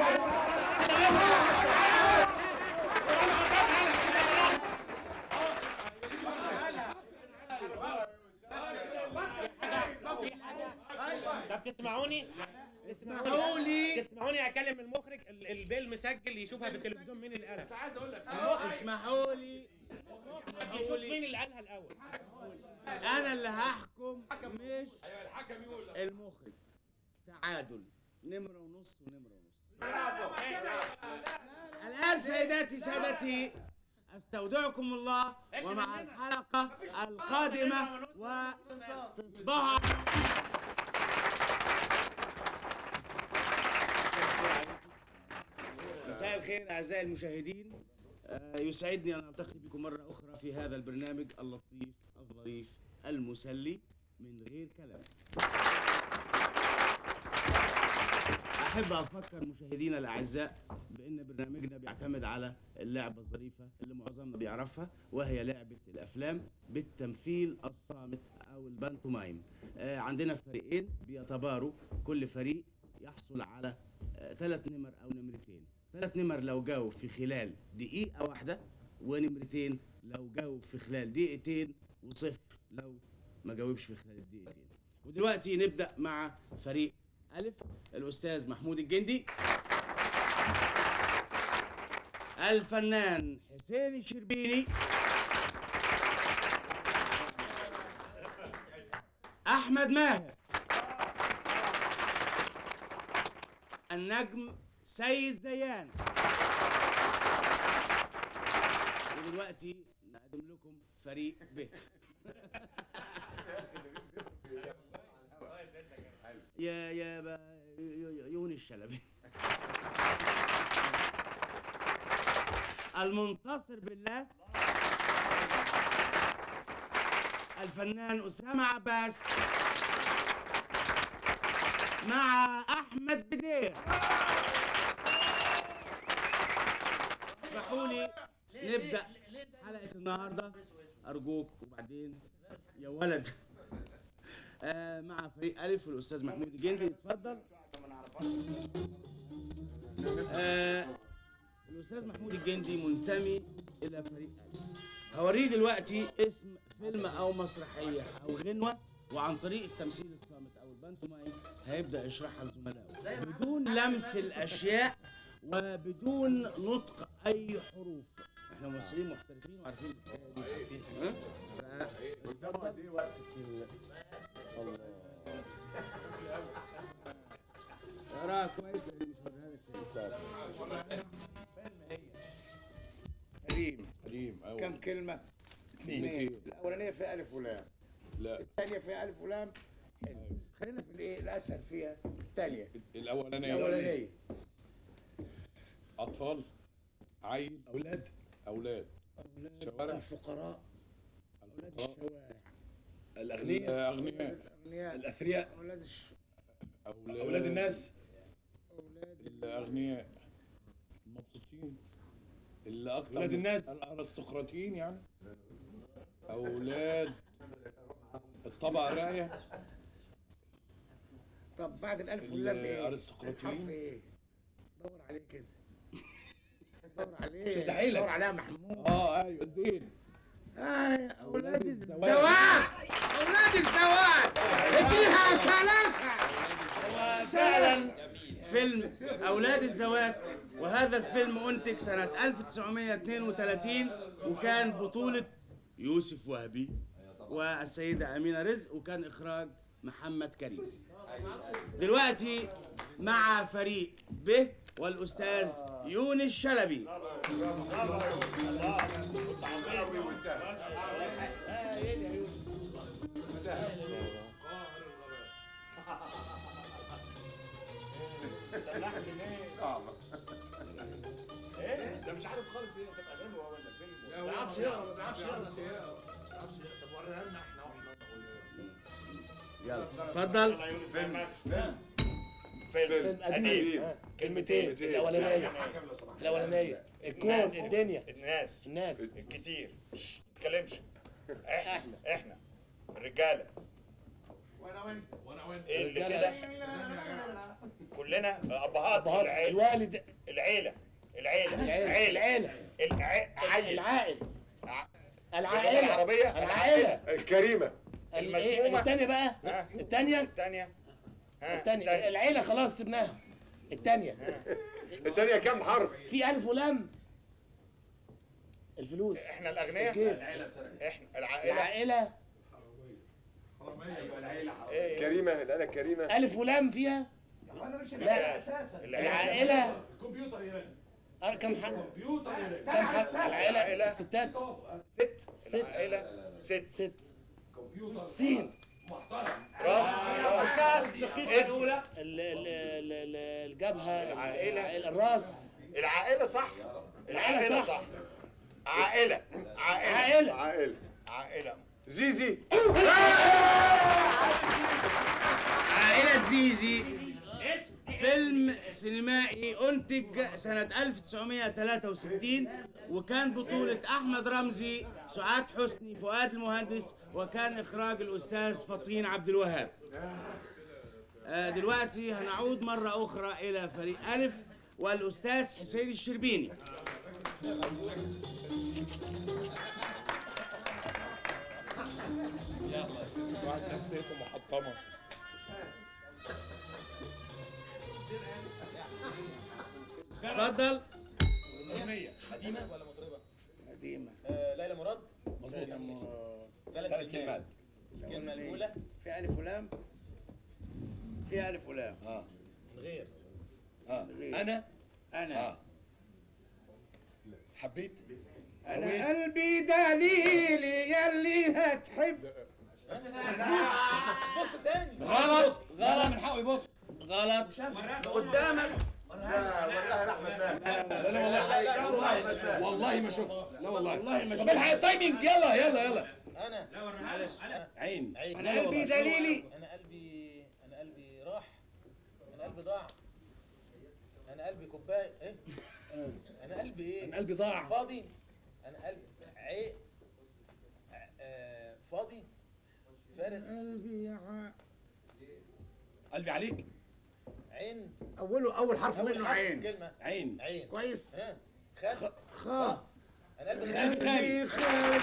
طب تسمعوني؟ اسمحوا لي. تسمعوني اكلم المخرج البيل مسجل يشوفها في التلفزيون مين اللي قالها. بس عايز اقول لك اسمحوا لي. يشوف مين اللي قالها الاول. انا اللي هحكم مش الحكم يقول المخرج. تعادل، نمرة ونص ونمرة ونص. الآن سيداتي سادتي أستودعكم الله، ومع الحلقة القادمة وتصبحوا. مساء الخير أعزائي المشاهدين، يسعدني أن ألتقي بكم مرة أخرى في هذا البرنامج اللطيف الظريف المسلي من غير كلام. أحب أفكر مشاهدينا الأعزاء بأن برنامجنا بيعتمد على اللعبة الظريفة اللي معظمنا بيعرفها، وهي لعبة الأفلام بالتمثيل الصامت أو البانتومايم. عندنا فريقين بيتباروا، كل فريق يحصل على 3 نمر أو نمرتين. 3 نمر لو جاوب في خلال دقيقة واحدة، ونمرتين لو جاوب في خلال دقيقتين، وصفر لو ما جاوبش في خلال الدقيقتين. ودلوقتي نبدأ مع فريق ألف، الأستاذ محمود الجندي، الفنان حسين الشربيني، أحمد ماهر، النجم سيد زيان. ودلوقتي نقدم لكم فريق ب. يا يونس الشلبي، المنتصر بالله، الفنان أسامة عباس مع أحمد بدير. اسمحوا لي نبدأ حلقة النهاردة أرجوك، وبعدين يا ولد مع فريق ألف والأستاذ محمود الجندي. اتفضل. الأستاذ محمود الجندي منتمي إلى فريق ألف. هوريه دلوقتي اسم فيلم أو مسرحية أو غنوة، وعن طريق التمثيل الصامت أو البانتومايم هيبدأ يشرحها لزملائه بدون لمس الأشياء وبدون نطق أي حروف. احنا ممثلين محترفين وعارفين الحكاية دي. ها؟ بسم الله. الله. اقراها كويس لان مش هوريها لك تاني. قديم قديم. كم كلمة؟ 2. الأولانية فيها ألف ولام. لا. الثانية فيها ألف ولام. حلو. خلينا في الإيه؟ الأسهل فيها الثانية. الأولانية. الأولانية. أطفال، عيل، أولاد، أولاد، شوارع، الفقراء، أولاد الشوارع، الأغنياء، الأغنياء، الأثرياء، أولاد أولاد الناس، الأغنياء، المبسوطين، اللي أكتر أولاد الناس، الأرستقراطيين يعني، أولاد الطبقة راية. طب بعد الألف واللام إيه؟ الأرستقراطيين. حرف إيه؟ دور عليه كده. دور عليه. دور عليها محمود. أيوه زين. أولاد الزواج، أولاد الزواج، اديها سلاسة. فعلا فيلم أولاد الزواج، وهذا الفيلم أنتج سنة 1932، وكان بطولة يوسف وهبي والسيدة أمينة رزق، وكان إخراج محمد كريم. دلوقتي مع فريق ب والأستاذ يونس شلبي. ده مش عارف خالص ايه تبقى غنوه ولا فيلم. ما بيعرفش يقرا، ما بيعرفش يقرا، ما بيعرفش يقرا. طب وريها لنا احنا واحنا نقول. يلا اتفضل. فيلم قديم. كلمتين. الأولانية، الأولانية الكون، الدنيا، الناس، الناس الكتير، ما تتكلمش، احنا الرجالة، وانا وانت، وانا وانت، ايه اللي كده كلنا ابهات، الوالد، العيلة، العيلة، العيلة، العائل، العائلة العربية، العائلة الكريمة، المسمومه. الثانية بقى، الثانية، الثانية، الثانية، العيلة خلاص سيبناها. الثانية، الثانية كام حرف؟ في ألف ولام. الفلوس، احنا الأغنياء، احنا العائلة، العائلة كريمة، العائلة الكريمة، ألف ولام فيها. لا العائلة. الكمبيوتر يرن. كم حرف؟ الكمبيوتر يرن. كم حرف؟ العائلة ستات. ست. العائلة ست. كمبيوتر. سين. محترم. راس. اسم. الجبهة. العائلة. الراس. العائلة صح. العائلة صح. عائلة. عائلة. عائلة. عائلة. زيزي. عائلة زيزي فيلم سينمائي أنتج سنة 1963، وكان بطولة أحمد رمزي، سعاد حسني، فؤاد المهندس، وكان إخراج الأستاذ فطين عبد الوهاب. دلوقتي هنعود مرة أخرى إلى فريق ألف والأستاذ حسين الشربيني. واحد نفسيته محطمة. اتفضل. أغنية قديمة ولا مطربة؟ قديمة. ليلى مراد. مظبوط. ثلاث كلمات. الكلمة الأولى في ألف ولام. في ألف ولام. من غير. أنا. أنا. حبيت. أنا قلبي دليلي يلي هتحب. مظبوط. بص تاني. غلط. غلط. من حقه يبص. غلط. قدامك. لا والله احمد ماهر. لا والله والله ما شفت. لا والله والله ما شفت. طب الحق ال timing. يلا يلا يلا. انا معلش. عين. انا قلبي دليلي. انا قلبي، انا قلبي راح، انا قلبي ضاع، انا قلبي كوباية ايه؟ انا قلبي ايه؟ انا قلبي ضاع فاضي. انا قلبي عي فاضي فارغ. قلبي قلبي عليك. عين. اوله اول حرف منه عين. كلمة عين. عين. كويس. ها خ خ. انا قلبي خالي.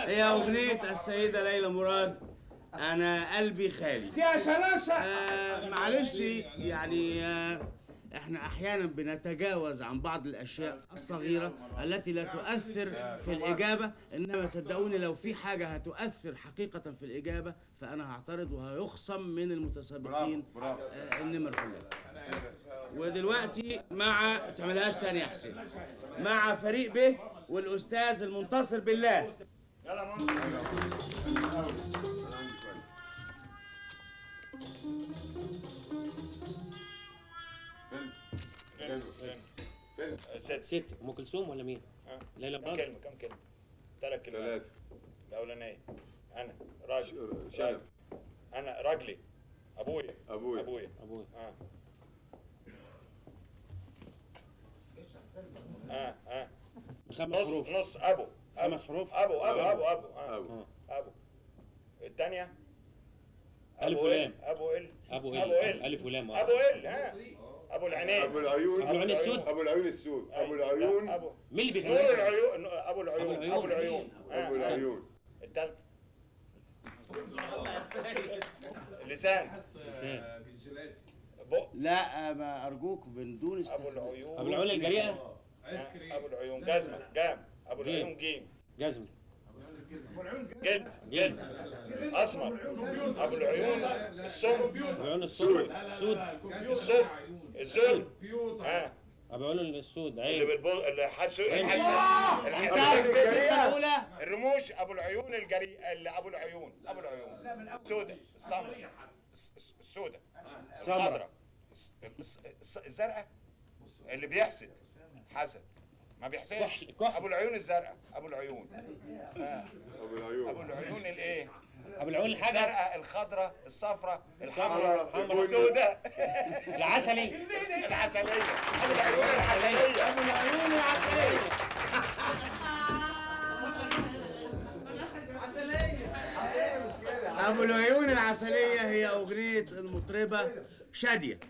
هي اغنية السيدة ليلى مراد انا قلبي خالي. دي يا شلاشة. معلش يعني احنا احيانا بنتجاوز عن بعض الاشياء الصغيرة التي لا تؤثر في الاجابة، انما صدقوني لو في حاجة هتؤثر حقيقة في الاجابة فانا هعترض وهيخصم من المتسابقين النمر كلها. ودلوقتي مع ما تعملهاش تاني يا حسين، مع فريق ب والاستاذ المنتصر بالله. يلا منتصر. فيلم. ست. ام كلثوم ولا مين؟ ليلى مراد. كم كلمة؟ كم كلمة؟ ثلاث كلمات. ثلاثة. الأولانية أنا راجل. شنب. أنا راجلي. أبويا. أبويا. أبويا. أبويا. خمس حروف. نص أبو. خمس حروف. أبو أبو أبو أبو أبو أبو. الثانية ألف ولام. أبو ال. أبو ال. ألف ولام. أبو ال. ها. ابو العينين. ابو العيون. ابو العيون السود. ابو العيون السود. ابو العيون. ابو مين اللي بيغني؟ نور العيون. ابو العيون. ابو العيون. ابو العيون. الثالث لسان. لسان. بق. لا ما ارجوك من دون ابو العيون. ابو العيون الجريئة. ابو العيون جزمه. جام. ابو العيون جيم. جزمه. جلد. جلد. اسمر. ابو العيون السم. ابو العيون السود. السود. الصف. الزل. ها. ابو العيون السود. عين. اللي بالبو اللي حسوا الاولى الرموش. ابو العيون الجريء. اللي ابو العيون. ابو العيون السوداء. السمراء. السوداء. الخضراء. الزرقاء. اللي بيحسد. حسد ما بيحسدش. ابو العيون الزرقاء. ابو العيون. ابو العيون. ابو العيون الايه؟ ابو العيون الحاجة الزرقاء، الخضراء، الصفراء، الحمراء، السوداء، العسلي. العسليه. ابو العيون العسليه. ابو العيون العسليه. ابو العيون العسليه هي اغنية المطربه شاديه.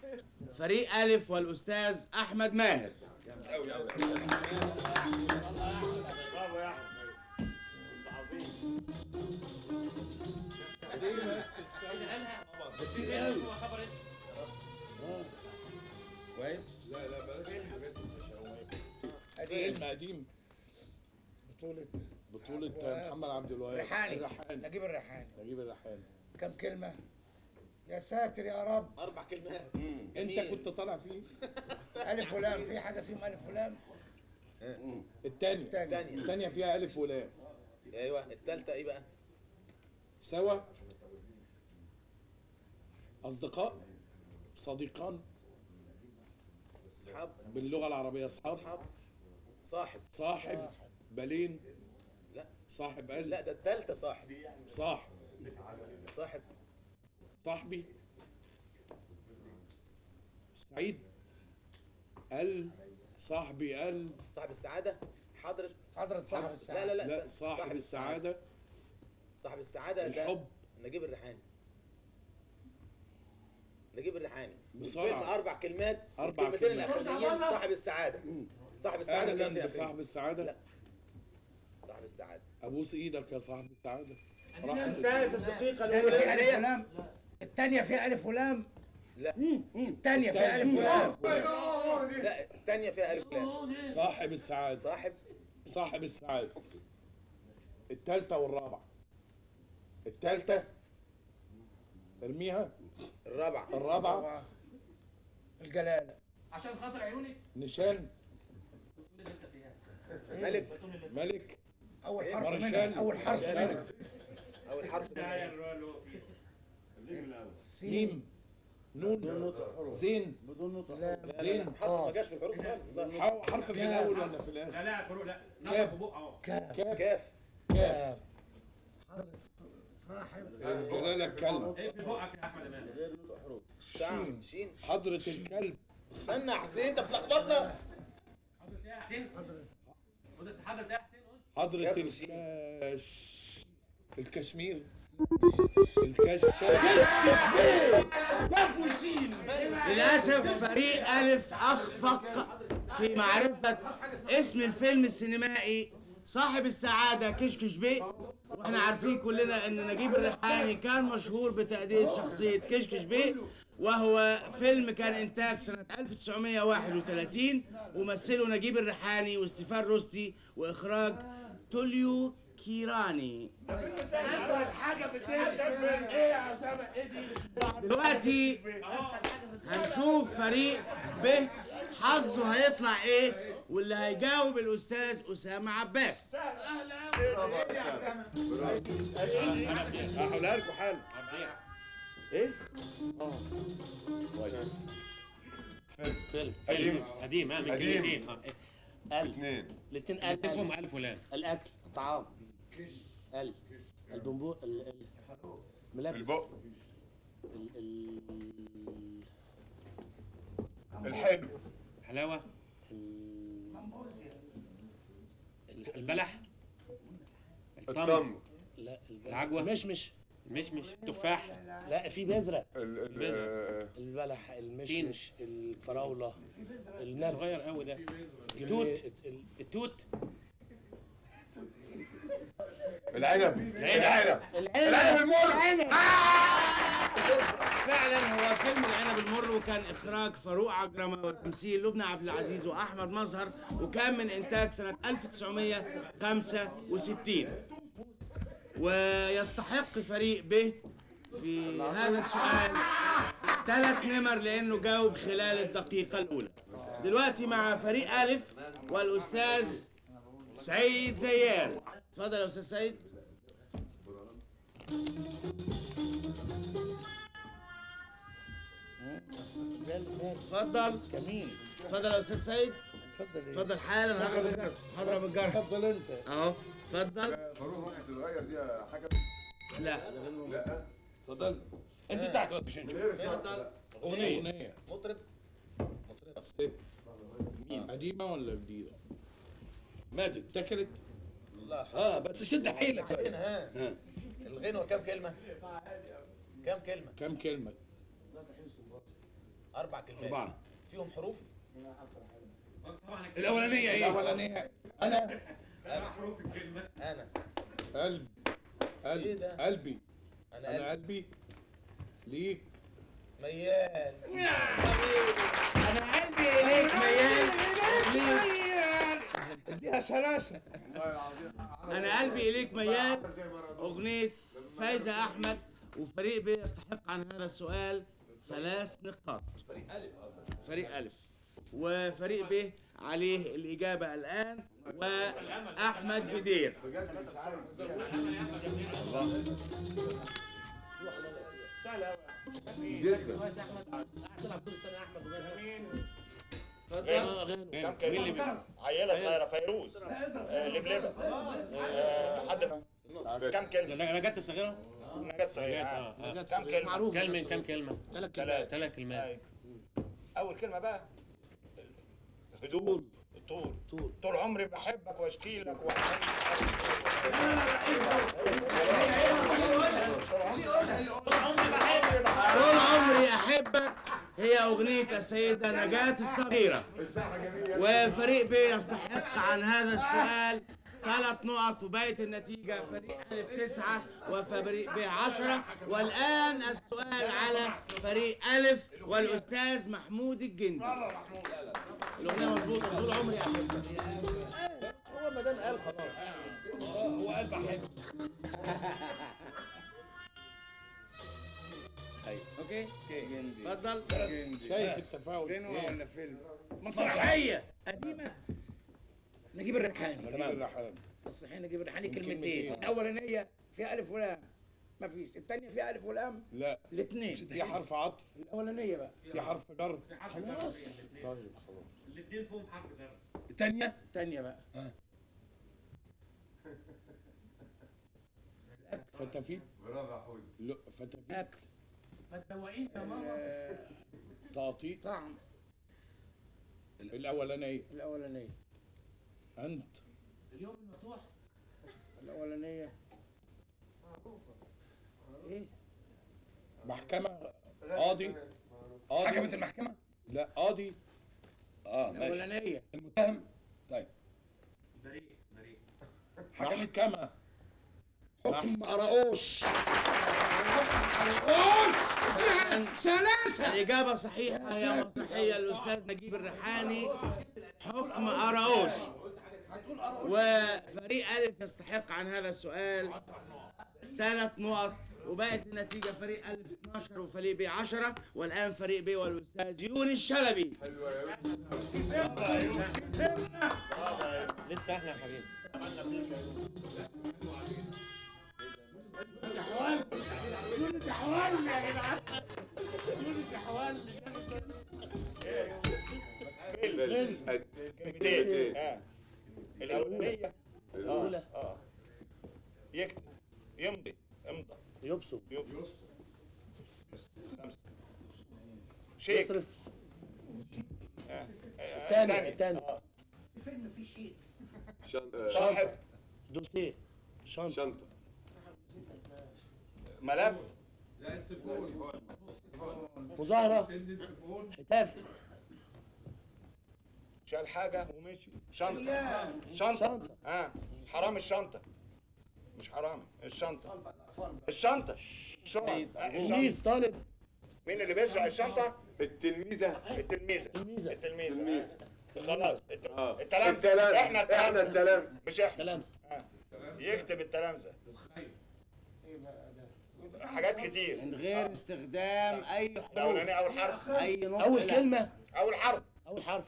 فريق الف والاستاذ احمد ماهر. قوي قوي. برافو يا احمد. عظيم. كويس؟ لا لا بلاش الحاجات دي. فيلم قديم بطولة بطولة محمد عبد الوهاب. ريحاني. نجيب الريحاني. نجيب الريحاني. كم كلمة؟ يا ساتر يا رب. 4 كلمات. انت كنت طالع فيه؟ ألف ولام، في حاجة فيهم ألف ولام؟ الثانية. الثانية فيها ألف ولام. ايوه. الثالثة ايه بقى؟ سوا، أصدقاء، صديقان، أصحاب باللغة العربية، أصحاب، صاحب، صاحب، بالين، لا صاحب قلب، لا ده الثالثة صاحب، صاحب، صاحب، صاحبي، سعيد، ال صاحبي، ال صاحب السعادة، حضرة، حضرة صاحب السعادة، لا لا لا، لا صاحب السعادة، صاحب السعادة ده الحب، نجيب الريحاني. نجيب الريحاني. الفيلم 4 كلمات، الكلمتين الأخرانيين صاحب السعادة. صاحب السعادة. أهلا بصاحب السعادة. لا صاحب السعادة. أبوس إيدك يا صاحب السعادة. انتهت الدقيقة الأولى. الثانية فيها ألف ولام. لا الثانية فيها ألف ولام. لا الثانية فيها ألف ولام. صاحب السعادة. صاحب، صاحب السعادة. الثالثة والرابعة. الثالثة ارميها. الرابعة. الرابعة الجلالة. عشان خاطر عيونك. نشان. ملك. ملك. أول حرف منها. أول حرف منها. أول حرف منها. ميم، نون، زين، بدون نطق، زين. حرف ما جاش في الحروف خالص. حرف في الأول ولا في الآخر؟ لا لا الحروف لا. كاف. كاف. كاف. صاحب الجلالة الكلب. اقفل بقك يا أحمد أمان. غير نطق حروف. شين. شين. حضرة الكلب. استنى يا حسين انت بتلخبطنا. حضرة ايه يا حسين؟ حضرة ايه يا حسين؟ حضرة الكش، الكشمير، الكشاف. كاف وشين. للأسف فريق ألف أخفق في معرفة اسم الفيلم السينمائي صاحب السعادة كشكش بيه، واحنا عارفين كلنا ان نجيب الريحاني كان مشهور بتأدية شخصية كشكش بيه، وهو فيلم كان انتاج سنة 1931 ومثله نجيب الريحاني واستيفان رستي واخراج توليو كيراني. دلوقتي هنشوف فريق ب حظه هيطلع ايه، واللي هيجاوب الاستاذ اسامة عباس. هقولها لكم حالا. ايه؟ طيب فيلم قديم. قديم. من كلمتين. اثنين. الاثنين ال. فيهم ألف ولام. الاكل، الطعام، ال البنبو، الملابس، البق، الحلو، حلاوة، البلح، التمر، لا العجوة، المشمش، المشمش، التفاح، لا في بذرة، البلح، المشمش، الفراولة، النبق صغير قوي ده، التوت، التوت، العنب، العنب، العنب المر. فعلا هو فيلم العنب المر، وكان اخراج فاروق عجرمه وتمثيل لبنى عبد العزيز واحمد مظهر، وكان من انتاج سنة 1965. ويستحق فريق ب في هذا السؤال 3 نمر لانه جاوب خلال الدقيقة الاولى. دلوقتي مع فريق الف والاستاذ سيد زيان. اتفضل يا استاذ سيد. اتفضل. جميل. اتفضل يا استاذ سيد. اتفضل. اتفضل حالا. هضرب الجرس. اتفضل انت. اهو اتفضل. حروف ممكن تتغير دي يا حكم؟ لا لا. اتفضل انزل تحت بس عشان نشوف. اتفضل. اغنية. مطرب. مطرب. ست. مين؟ قديمة ولا جديدة؟ ماتت. اتكلت؟ اه بس شد حيلك. ها الغنوه كام كلمة؟ كام كلمة؟ كام كلمة؟ 4 كلمات. 4 فيهم حروف؟ الأولانية إيه؟ الأولانية أنا. حروف الكلمة. أنا. قلب. قلب. إيه ده؟ قلبي. أنا قلبي ليك ميال. أنا قلبي إليك ميال. ليك. اديها سلاسة. انا قلبي اليك ميال، اغنية فايزه احمد، وفريق ب يستحق عن هذا السؤال 3 نقاط. فريق الف قصدك. فريق الف وفريق ب عليه الاجابة الان، واحمد بدير. سهل قوي جدا. كويس يا احمد، قاعد تلعب كل سنة يا احمد وغيرها. اتفضل. كم كلمة؟ عيله صغيرة، فيروز، لبلبه، حد. كم كلمة؟ نجاة الصغيرة؟ نجاة صغيرة. كم كلمة؟ معروف. كم كلمة؟ 3 كلمات. اول كلمة بقى هدوء. طول طول عمري بحبك واشكي لك. طول عمري احبك هي اغنية السيدة نجاة الصغيرة، وفريق ب يستحق عن هذا السؤال 3 نقط، وبقت النتيجة فريق ألف 9 وفريق ب 10. والآن السؤال على فريق ألف والأستاذ محمود الجندي. الأغنية مظبوطة، طول عمري أحبك. هو ما دام قال خلاص، هو قال بحبك. okay اتفضل. شايف التفاؤل؟ غنوة ولا فيلم؟ مسرحية قديمة. نجيب الريحاني. تمام. مسرحية نجيب الريحاني، كلمتين. الأولانية فيها ألف ولام، ما فيش. الثانية فيها ألف ولام؟ لا، الاثنين. في حرف عطف. الأولانية بقى في حرف جر. خلاص. طيب خلاص. الاثنين فيهم حرف جر. الثانية؟ الثانية بقى فتافيت. برافو يا حوده. لا فتافيت. أكل. ما تزوقيش يا ماما. تعطي طعم. الأولانية. الأولانية. أنت. اليوم المفتوح. الأولانية. إيه؟ محكمة. قاضي. قاضي. حكمت المحكمة؟ لا قاضي. ماشي. الأولانية. المتهم. طيب. بريء بريء. محكمة. حكم قراقوش. قراقوش. سلاسة. الإجابة صحيحة يا مسرحية الأستاذ نجيب الريحاني، حكم قراقوش. وفريق ألف يستحق عن هذا السؤال 3 نقط، وبقت النتيجة فريق ألف 12 وفريق ب 10. والآن فريق ب والأستاذ يونس شلبي. لسه احنا يا حبيبي. يونس حوال يا جدعان، يونس حوال. كلمتين. الأولانية. الأولى. يكتب، يمضي، امضى، يبصم، 5. شيك. يصرف. الثاني. الثاني. فيلم فيه شيك. صاحب. دوسيه. شنطة. شنطة. ملف. لا السيفون. مظاهرة. هتاف. شال حاجة ومشي. شنطة. شنطة. حرام الشنطة. مش حرامي، الشنطة. الشنطة. تلميذ طالب. مين اللي بيسرق الشنطة؟ التلميذة. التلميذة. التلميذة. التلميذة. خلاص. التلامذة. احنا التلامذة. مش احنا. التلامذة. يكتب التلامذة. حاجات كتير. من غير استخدام أي حروف. الأولانية أول حرف. أي نقطة. أول كلمة. أول حرف. أول حرف.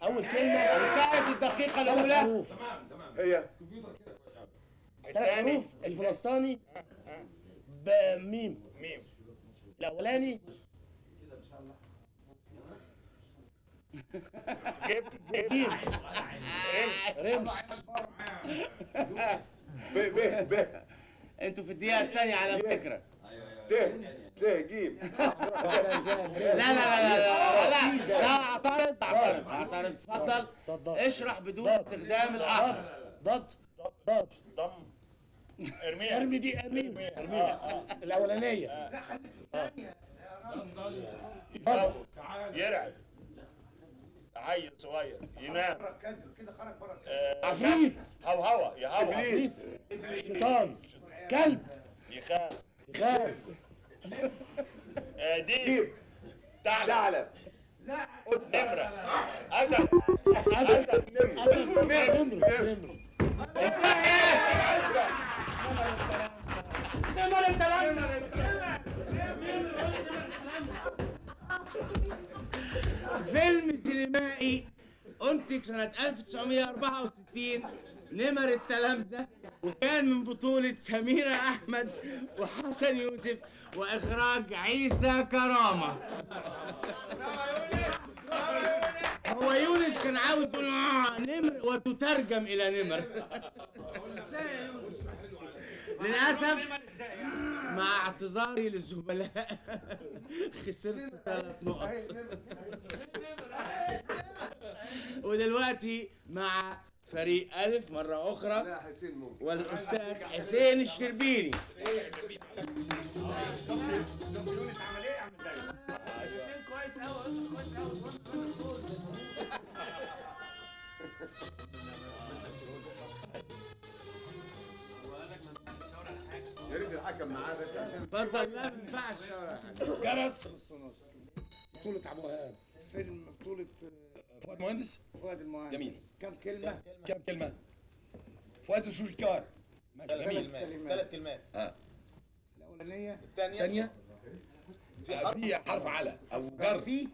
أول كلمة. انتهت الدقيقة الأولى. تمام تمام. هي. كمبيوتر كده كويس قوي. 3 حروف. الفلسطيني. بميم. ميم. الأولاني. جيب. جيم. رمش. ب ب ب. انتوا في الدقيقة الثانية على فكرة. ت ت ج. لا لا لا لا لا لا، اعترض اعترض اعترض. اتفضل اشرح بدون استخدام الأحرف. ضد ضد ضم. ارميها. ارمي دي، ارميها ارميها. الأولانية. لا خليك في الثانية. يرعب. عيل صغير ينام. كده خرج بره. عفريت. هوهوة يهوى. عفريت. شيطان. كلب. يخاف. يخاف. ديب. ثعلب. لا نمرة. أسد. أسد. أسد. نمر. نمر. قول التلامذه. فيلم سينمائي أنتج سنة 1964 نمر التلامذة، وكان من بطولة سميرة أحمد وحسن يوسف وإخراج عيسى كرامة. هو يونس كان عاوز يقول نمر وتترجم إلى نمر. للأسف مع اعتذاري للزملاء خسرت 3 نقط. ودلوقتي مع فريق ألف مرة أخرى والأستاذ حسين الشربيني. يا ريت الحكم معاه بس عشان اتفضل. لا ما ينفعش. جرس. نص بطولة عبد الوهاب، فيلم بطولة فؤاد مهندس. فؤاد المهندس. جميل. كم كلمة؟ كم كلمة؟ فؤاد وشوشكار. ماشي جميل. 3 كلمات. الأولانية. الثانية في حرف على أو جر. في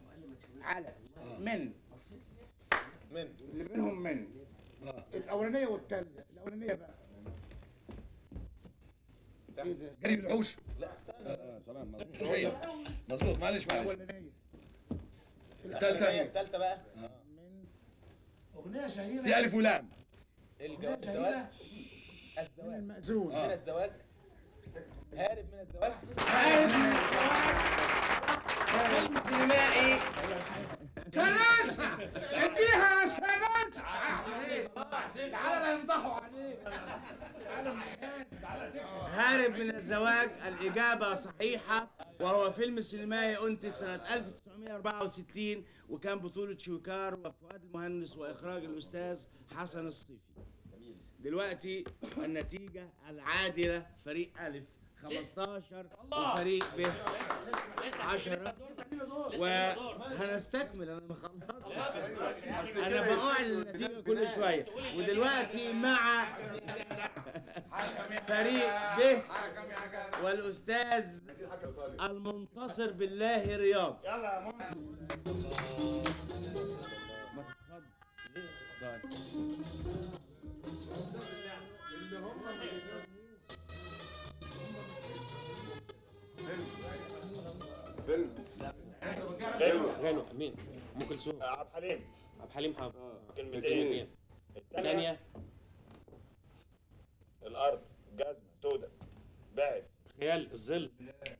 على من اللي بينهم من. الأولانية والثالثة. الأولانية بقى ايه ده؟ جري بالوحوش. لا استنى. تمام مظبوط شوية. مظبوط معلش معلش. الثالثة. الثالثة بقى أغنية شهيرة في ألف ولام. الزواج. الزواج. المأذون. من الزواج. هارب من الزواج. هارب من الزواج. فيلم سينمائي. سلاسة اديها يا سلاسة. تعالى لا ينضحوا عليك. هارب من الزواج الإجابة صحيحة، وهو فيلم سينمائي أنتج سنة 1964 وكان بطولة شويكار وفؤاد المهندس وإخراج الأستاذ حسن الصيفي. دلوقتي النتيجة العادلة فريق ألف 15 وفريق ب 10، وهنستكمل. أنا ما خلصتش، أنا بأعلن النتيجة كل شوية. ودلوقتي مع فريق ب والأستاذ المنتصر بالله رياض. يلا يا منتصر. ما تتخض. طيب. فيلم غنوة مين؟ ام كلثوم. عبد الحليم. عبد الحليم حافظ. كلمتين. الثانية الارض، جزمة سودة، بعد خيال، الظل،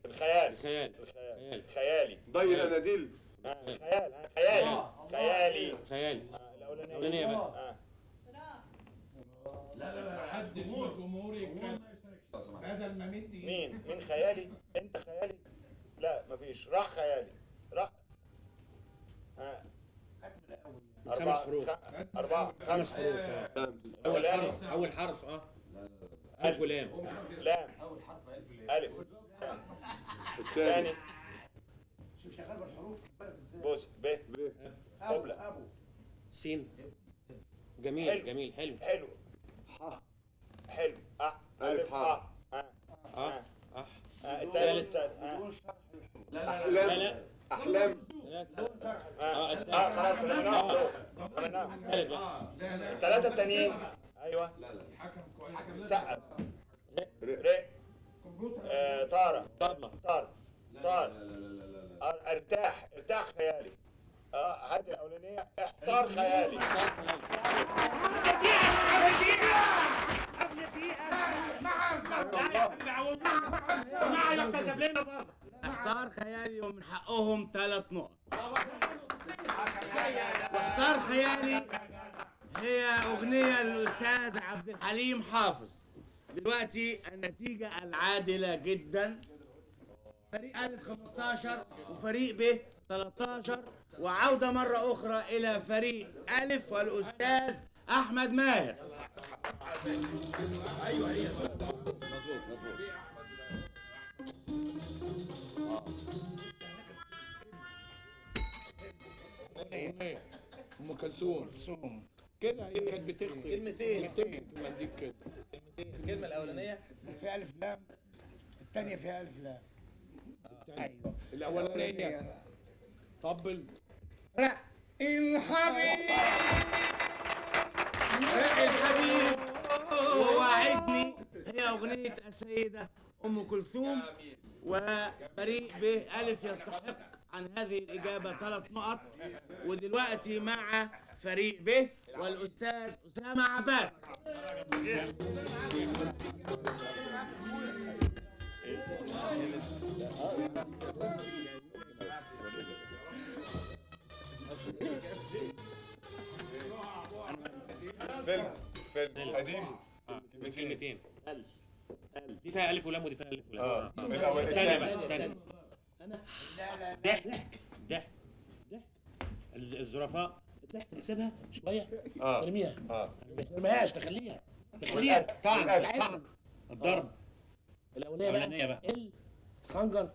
الخيال، الخيال، الخيال، خيالي، ضي الاناديل، خيال، خيالي، خيالي، خيالي. الاولانية بقى. لا لا لا حد جمهور يتكلم بدل ما مدي. مين مين خيالي؟ انت خيالي؟ لا مفيش. راح خيالي، راح. 5 حروف. 4 5 حروف. أول حرف، أول حرف ألف ولام. لام. أول حرف ألف ولام. ألف. الثاني. شوف شغال بالحروف ازاي. بوس ب قبلة أبو سين. جميل. حلو. جميل. حلو حلو. ح حلو. أ ألف ح أ أح. الثالث. أحلام. لا لا أحلام. خلاص عملناهم. الثلاثة التانيين. أيوه. لا لا الحكم كويس. سقف. ر. طارة. طبلة. طار. طار. ارتاح، ارتاح خيالي. هذه الأولانية. احتار خيالي. احتار خيالي ومن حقهم 3 نقط. واحتار خيالي هي أغنية للأستاذ عبد الحليم حافظ. دلوقتي النتيجة العادلة جدا، فريق ألف 15 وفريق ب 13، وعودة مرة أخرى إلى فريق ألف والأستاذ أحمد ماهر. أيوه هي مظبوط مظبوط. ام كلثوم كده هي كانت بتغسل كلمتين، بتمسك المنديل كده. كلمتين. الكلمة الاولانية في الف لام، الثانية فيها ألف لام. ايوه الاولانية طبل. رق الحبيب. رق الحبيب ووعدني، هي أغنية السيدة أم كلثوم. وفريق ب ألف يستحق عن هذه الإجابة 3 نقط. ودلوقتي مع فريق ب والأستاذ أسامة عباس. فيلم قديم. كلمتين. دي فيها ألف ولام ودي فيها ألف ولام. الأولانية بقى الثانية. ضحك ضحك ضحك. الزرافة. الضحك نسيبها شوية. نرميها. ما نرميهاش، نخليها. طعن. الضرب. الأولانية بقى. الخنجر،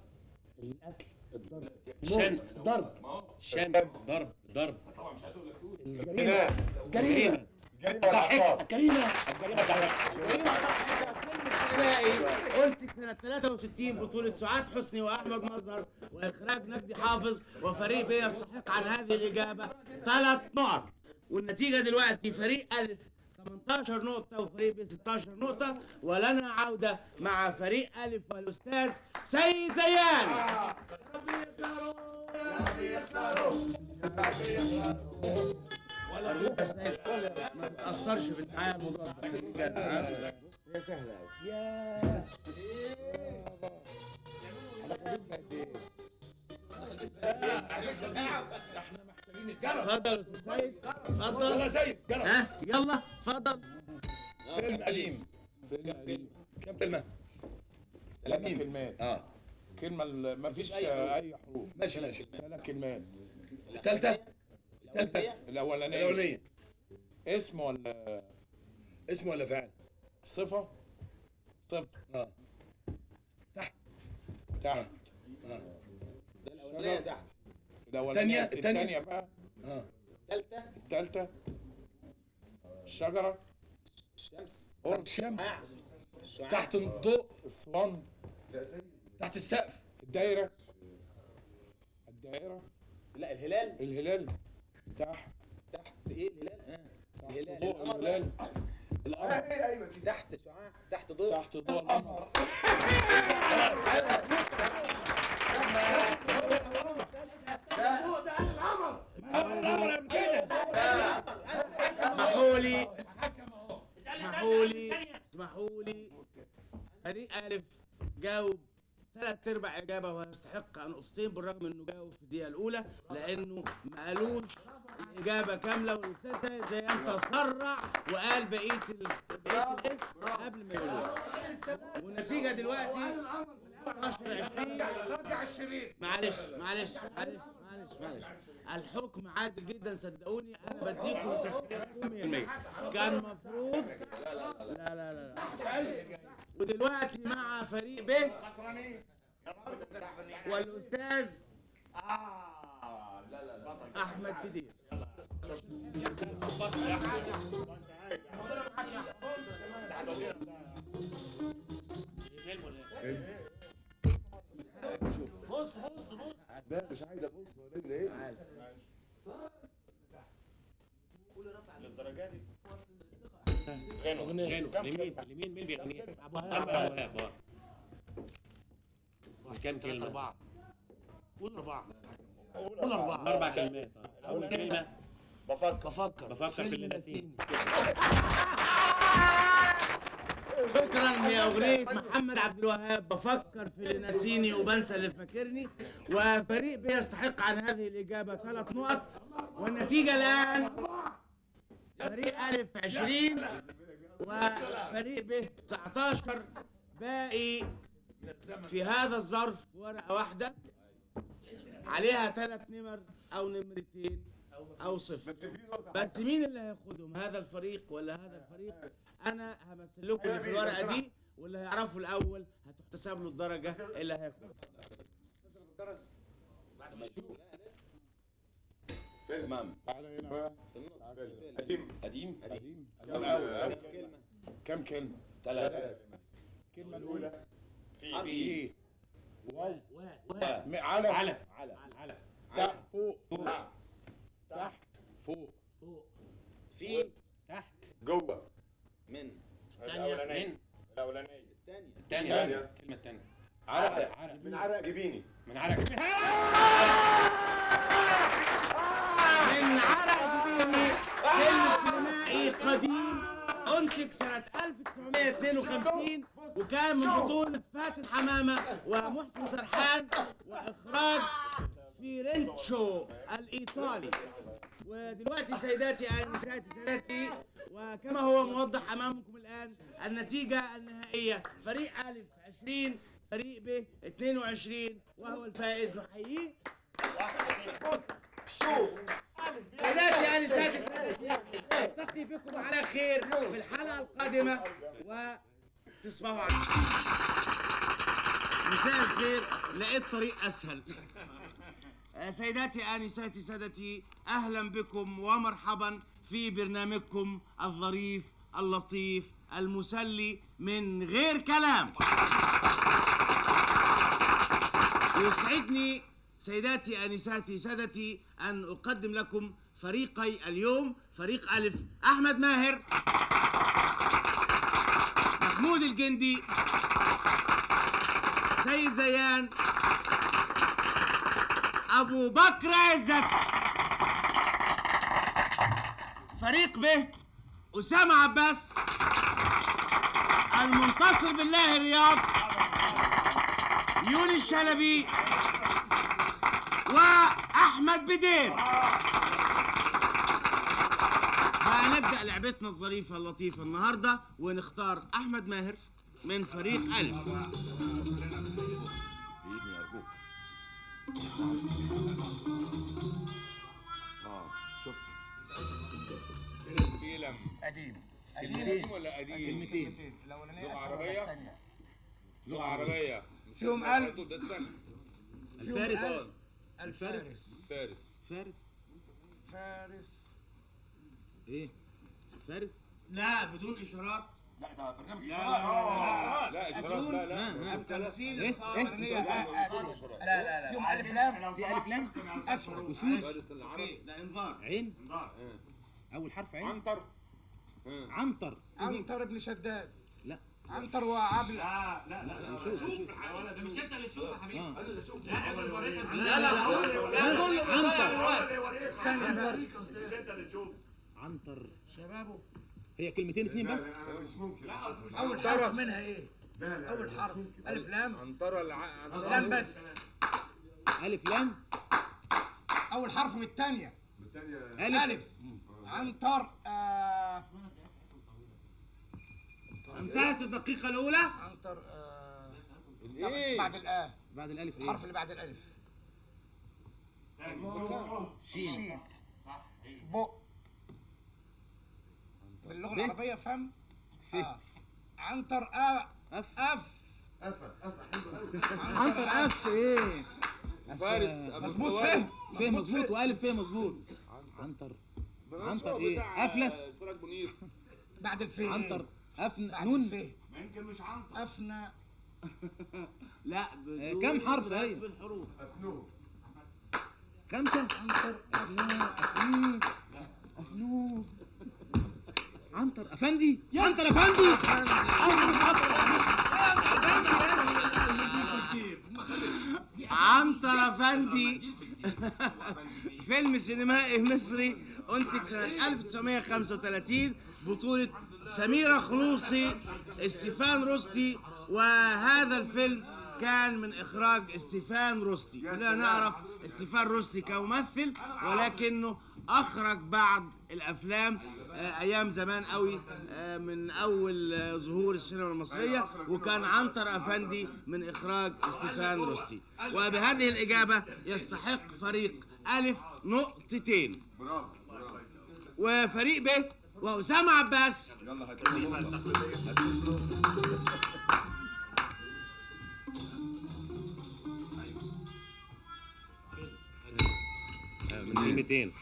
الأكل، الضرب، الشن، الضرب، الشن، ضرب ضرب. الجريمة، الجريمة، الجريمة، الجريمة. السينمائي قلت سنة 63 بطولة سعاد حسني وأحمد مظهر وإخراج مجدي حافظ. وفريق ب يستحق عن هذه الإجابة 3 نقط. والنتيجة دلوقتي فريق ألف 18 نقطة وفريق ب 16 نقطة. ولنا عودة مع فريق ألف والأستاذ سيد زيان. ما تتأثرش بالدعاية المضادة. هي سهلة أوي. يا احنا محتاجين الجرس. اتفضل يا أستاذ سيد، اتفضل. يلا يا سيد جرس. ها يلا اتفضل. فيلم قديم. فيلم قديم. كم كلمة؟ 3 كلمات. كلمة ما فيش أي حروف. ماشي ماشي. 3 كلمات. الثالثة. الثالثة. الأولانية. الأولانية. اسم ولا اسم ولا فعل؟ صفة. صفة. تحت. تحت. ده الأولانية تحت. الأولانية. الثانية بقى. الثالثة. الثالثة. الشجرة. الشمس. الشمس. تحت الضوء. الصوان. تحت السقف. الدايرة. الدائرة. لا الهلال. الهلال. تحت. تحت ايه الهلال؟ الهلال. ضوء الهلال. القمر. ايوه تحت شعاع، تحت ضوء. تحت ضوء القمر. اسمحوا لي اسمحوا لي اسمحوا لي. فريق ألف جاوب 3/4 إجابة ويستحق نقطتين بالرغم إنه جاوب في الدقيقة الأولى، لأنه ما قالوش الإجابة كاملة، والأستاذ سيد زيان تسرع وقال بقية الاسم قبل ما يقولوه. والنتيجة دلوقتي 16-20. معلش معلش معلش معلش معلش، الحكم عادل جدا صدقوني، أنا بديكم تستحقوا 100%. كان مفروض لا لا لا لا. ودلوقتي مع فريق ب والأستاذ أحمد بدير. بص بص بص. لا مش عايز ابص، هو ده اللي ايه؟ للدرجة دي؟ غنوا. لمين لمين مين بيغنيها؟ ابو وهاب. كم كلمة؟ 4. قول 4. قول 4. 4 كلمات. أول كلمة بفكر في اللي ناسيني. شكرا يا أغنية محمد عبد الوهاب، بفكر في اللي ناسيني وبنسى اللي فاكرني. وفريق ب يستحق عن هذه الإجابة 3 نقط. والنتيجة الآن فريق ألف 20 وفريق ب 19. باقي في هذا الظرف ورقة واحدة عليها 3 نمر أو نمرتين أو 0. بس مين اللي هياخدهم، هذا الفريق ولا هذا الفريق؟ أنا همثل لكم اللي في الورقة دي، واللي هيعرفه الأول هتحتسب له الدرجة اللي هياخدها. تمام. تعالى هنا بقى. قديم قديم قديم. كم كلمة؟ 3. الكلمة الأولى في واو على على على على تحت فوق فوق تحت فوق فوق في تحت جوه من الاولانية الاولانية الثانية الكلمة الثانية عرق عرق من عرق جبيني من عرق جبيني. من عرق جبيني، فيلم سينمائي قديم أنتج سنة 1952 وكان من بطولة فاتن حمامة ومحسن سرحان وإخراج فيرنتشو الإيطالي. ودلوقتي سيداتي آنساتي سادتي، وكما هو موضح أمامكم الآن النتيجة النهائية: فريق ألف 20، فريق ب 22، وهو الفائز. نحييه. سيداتي آنساتي سادتي، نلتقي بكم على خير في الحلقة القادمة وتصبحوا على مساء الخير. لقيت طريق أسهل. سيداتي آنساتي سادتي، أهلا بكم ومرحبا في برنامجكم الظريف اللطيف المسلي من غير كلام. يسعدني سيداتي آنساتي سادتي أن أقدم لكم فريقي اليوم. فريق ألف: أحمد ماهر، محمود الجندي، سيد زيان، أبو بكر عزت. فريق ب: أسامة عباس، المنتصر بالله الرياض، يونس شلبي، وأحمد بدير. هنبدأ لعبتنا الظريفة اللطيفة النهاردة ونختار أحمد ماهر من فريق ألف. ايدني ارجوك. شفت فيلم قديم. قديم ولا قديم؟ كلمتين. الاولانية لغة اسهل ولا عربية؟ الثانية؟ لغة عربية. فيهم قلب. ده استنى. الفارس. الفارس. فارس. فارس. فارس. ايه فارس؟ لا بدون إشارات. لا ده برنامج لا اشارات. لا لا إشارات، لا لا. التمثيل إيه؟ الصعب. الاولانية اسهل. لا لا لا، فيهم الف لام. في ألف لام؟ اسود. أسود. فارس العرب. okay، ده انذار. عين. انذار. أول حرف عين. عنتر. عنتر. عنتر بن شداد. لا. عنتر وعبلة. لا لا لا شوف شوف. ده مش انت اللي تشوف يا حبيبي. آه. انا اللي اشوف. لا انا اللي وريتها. لا لا لا. عنتر. الثانية بقى. مش انت اللي تشوف. عنتر. شبابه. هي كلمتين اتنين بس. مش ممكن. اول حرف منها ايه؟ اول حرف الف لام. عنترة لام بس. ألف لام. اول حرف من الثانية. الثانية الف. عنتر. انتهت الدقيقة الأولى. عنتر. الايه؟ بعد الآ. بعد الألف ايه؟ الحرف اللي بعد الألف. شين. بق. باللغة العربية فم. عنتر أ. أف. أف. أفا أفا حلو قوي. عنتر أف ايه؟ فارس أبو مظبوط. فارس. فهم. فيه مظبوط وألف فيه مظبوط. عنتر. عنتر ايه؟ أفلس. سراج منير. بعد الفيه. عنتر. أف بعد نون. الفيه. ما يمكن مش عنتر. أفنى. لا بدون كم حرف هي؟ رسم الحروف. أفنوه. خمسة. عنتر أفنى. أفنو. أفنو. عنتر أفندي. عنتر أفندي. عنتر أفندي فيلم سينمائي مصري أنتج سنة 1935 بطولة سميرة خلوصي، استيفان روستي. وهذا الفيلم كان من إخراج استيفان روستي. كلنا نعرف استيفان روستي كممثل، ولكنه أخرج بعض الأفلام أيام زمان قوي، من أول ظهور السينما المصرية، وكان عنتر أفندي من إخراج استيفان روستي. وبهذه الإجابة يستحق فريق ألف نقطتين، وفريق ب وأسامة عباس. يلا هاتوا نقطة. هاتوا نقطة. من كلمتين.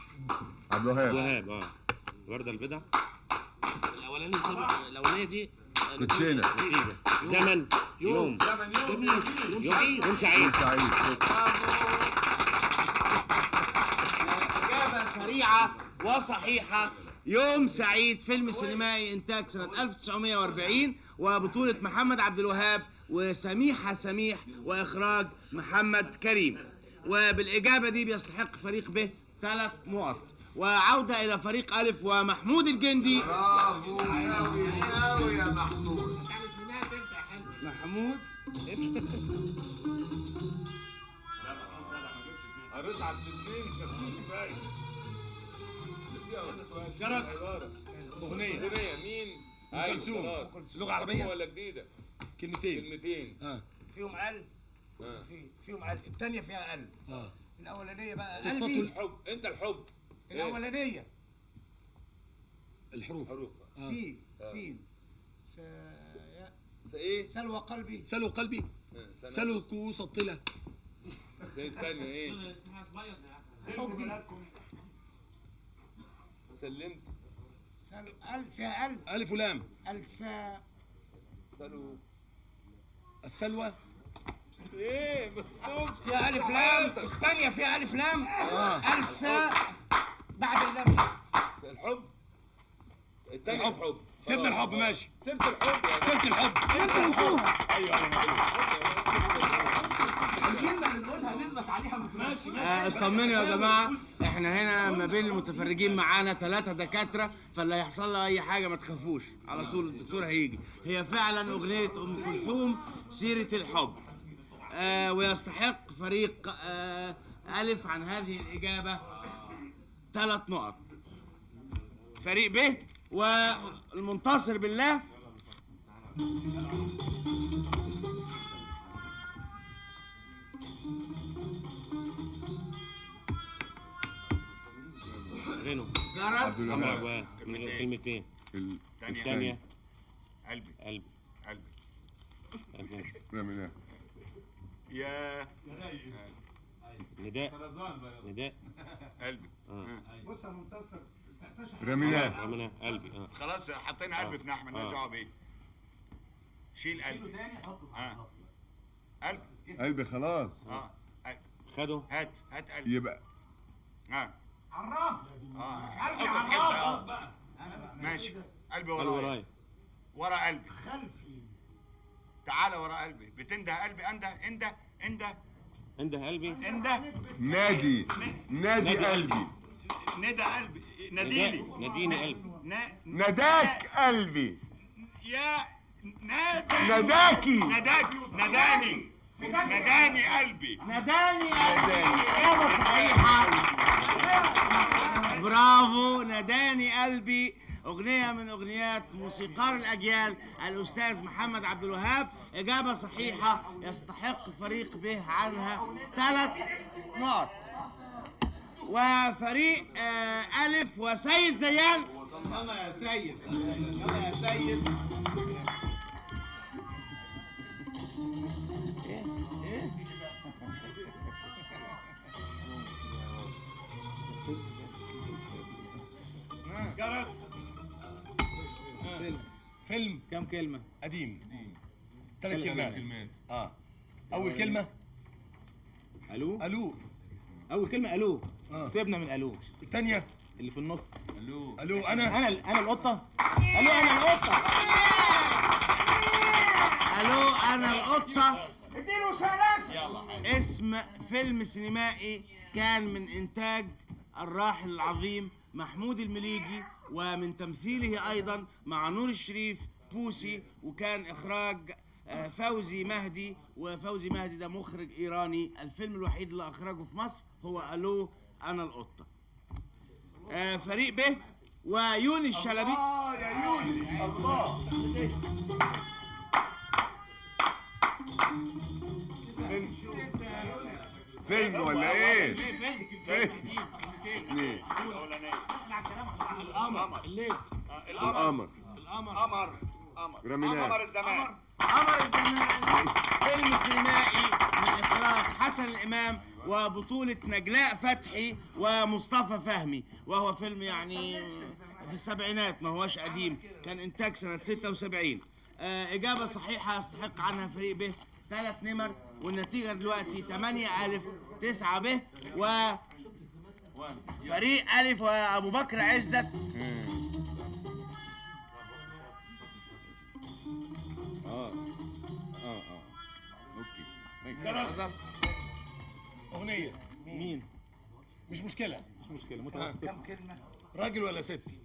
عبد الوهاب. وهاب. وردة البدع. الأولاني سبع. الأولانية دي كوتشينه. نتيجة. زمن. يوم. جميل. يوم سعيد. يوم سعيد. يوم سعيد. إجابة سريعة وصحيحة. يوم سعيد فيلم سينمائي إنتاج سنة 1940 وبطولة محمد عبد الوهاب وسميحة سميح وإخراج محمد كريم. وبالإجابة دي بيستحق فريق ب 3 نقط. وعودة إلى فريق ألف ومحمود الجندي. برافو أوي يا محمود. محمود قريت على الاثنين كفاية. جرس. اغنية. اغنية مين؟ ام كلثوم. لغة عربية ولا جديدة؟ كلمتين. كلمتين. فيهم ال. فيهم ال. الثانية فيها ال. الاولانية بقى قصة الحب. انت الحب. الاولانية الحروف. سين سين س ايه؟ سلوى قلبي. سلوى قلبي. سلوى كؤوس الطلة. الثانية ايه؟ حبي. سلمت. ال فيها ال. الف ولام. السا. سلو. السلوى. ايه مكتوب فيها الف لام. الثانية فيها الف لام. الف سا بعد اللام. الحب. الثانية الحب. سيبنا الحب ماشي. سيبت الحب يا سيبت الحب. انت قلتوها. ايوه الكلمة اللي نقولها نثبت عليها. ماشي. اطمنوا يا جماعة، احنا هنا ما بين المتفرجين معانا 3 دكاترة، فاللي هيحصل له اي حاجة ما تخافوش، على طول الدكتور هيجي. هي فعلا اغنية ام كلثوم سيره الحب. ويستحق فريق الف عن هذه الاجابة 3 نقط. فريق ب والمنتصر بالله. غنو. جرس. كلمتين. الثانية قلبي. قلبي. قلبي. رميناه. يا نداء. نداء. قلبي. بص يا منتصر. رميناه. رميناه قلبي. خلاص حطينا قلبي في نحمة، مالناش دعوه بيه. شيل قلبي. قلبي. قلبي خلاص. قلبي. خده. هات هات قلبي. يبقى عراف. قلبي عراف بقى. ماشي. قلبي ورايا. ورا قلبي. خلفي. تعالى ورا قلبي. بتنده قلبي. انده انده انده انده قلبي. انده. نادي. نادي قلبي. ندى قلبي. ناديلي. ناديني قلبي. نداك قلبي. يا نادي. نداكي. نداك. نداني. نداني قلبي. نداني قلبي. إجابة صحيحة. برافو. نداني قلبي، أغنية من أغنيات موسيقار الأجيال الأستاذ محمد عبد الوهاب. إجابة صحيحة يستحق فريق به عنها 3 نقط. وفريق ألف وسيد زيان. يلا يا سيد. يلا يا سيد. إيه؟ جرس. فيلم. كم كلمة؟ قديم. 3 كلمات. أول كلمة ألو. ألو. أول كلمة ألو. سيبنا من ألو. الثانية اللي في النص. ألو. ألو أنا. أنا القطة. ألو أنا القطة. ألو أنا القطة. اديله سلاسل. اسم فيلم سينمائي كان من إنتاج الراحل العظيم محمود المليجي، ومن تمثيله أيضا مع نور الشريف بوسي، وكان إخراج فوزي مهدي. وفوزي مهدي ده مخرج إيراني. الفيلم الوحيد اللي أخرجه في مصر هو ألو أنا القطة. فريق ب ويونس شلبي. الله يا يونس. الله. فيلم ولا ايه؟ فيلم. كلمتين. القمر. الليل. القمر. القمر. قمر. قمر. رميناه. قمر الزمان. قمر الزمان، فيلم سينمائي من إخراج حسن الإمام وبطولة نجلاء فتحي ومصطفى فهمي، وهو فيلم يعني في السبعينات، ما هوش قديم، كان إنتاج سنة 76. إجابة صحيحة يستحق عنها فريق ب 3 نمر، والنتيجة دلوقتي 8 ألف 9 ب، و فريق ألف وأبو بكر عزت. okay. جرس. أغنية. مين؟ مش مشكلة. مش مشكلة، متوسط. كم كلمة؟ راجل ولا ست؟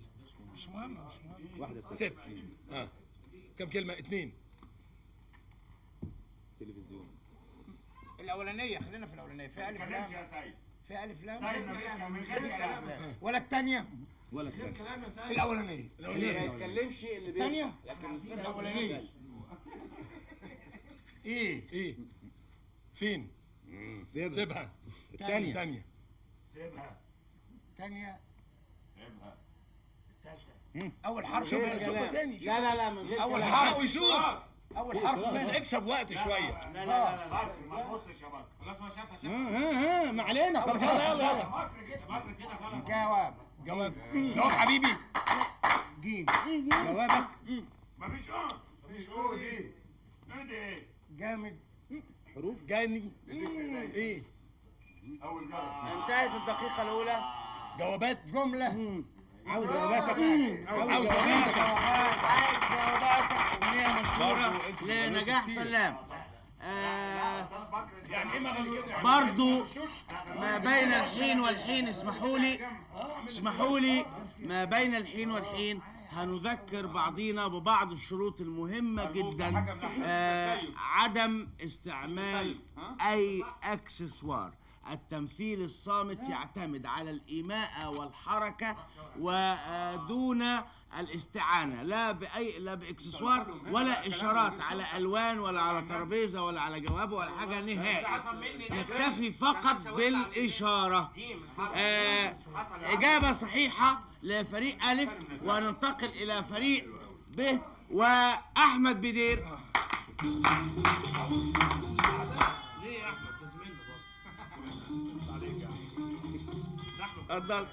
مش مهم، مش مهم. واحدة ست. ست. كم كلمة؟ 2. تلفزيون. الأولانية، خلينا في الأولانية، في ألف لام. في ألف لام ولا الثانية؟ ولا الثانية. الأولانية. الأولانية. ما يتكلمش اللي الثانية؟ الأولانية. إيه؟ فين؟ سيبها. الثانية. الثانية. سيبها. الثانية. سيبها. الثالثة. أول حرف. شوفها تاني. لا لا لا، من غير أول حرف. ويشوف. أول حرف بس اكسب وقت شوية. لا لا لا ما تبصش يا بكر. خلاص هو شافها شافها. ها ما علينا خلاص. يلا بكر كده خلاص. جواب. جواب. جواب حبيبي. جيم. جوابك. مفيش مفيش دي. ايه جامد. حروف. جاني. ايه؟ أول جرس. انتهت الدقيقة الأولى. جوابات. جملة. عاوز جواباتك. عاوز جواباتك. عايز جواباتك. أغنية مشهورة لنجاح سلام. يعني ايه مغلول؟ برضو ما بين الحين والحين، اسمحوا لي ما بين الحين والحين هنذكر بعضينا ببعض الشروط المهمة جدا. عدم استعمال أي اكسسوار. التمثيل الصامت يعتمد على الإيماء والحركة ودون الاستعانة، لا بأي لا بإكسسوار ولا إشارات على ألوان ولا على ترابيزة ولا على جواب ولا حاجة نهائي. نكتفي فقط بالإشارة. إجابة صحيحة لفريق ألف، وننتقل إلى فريق ب وأحمد بدير. ليه يا أحمد؟ ده زميلنا برضه. مش عليك يا أحمد. اتفضل.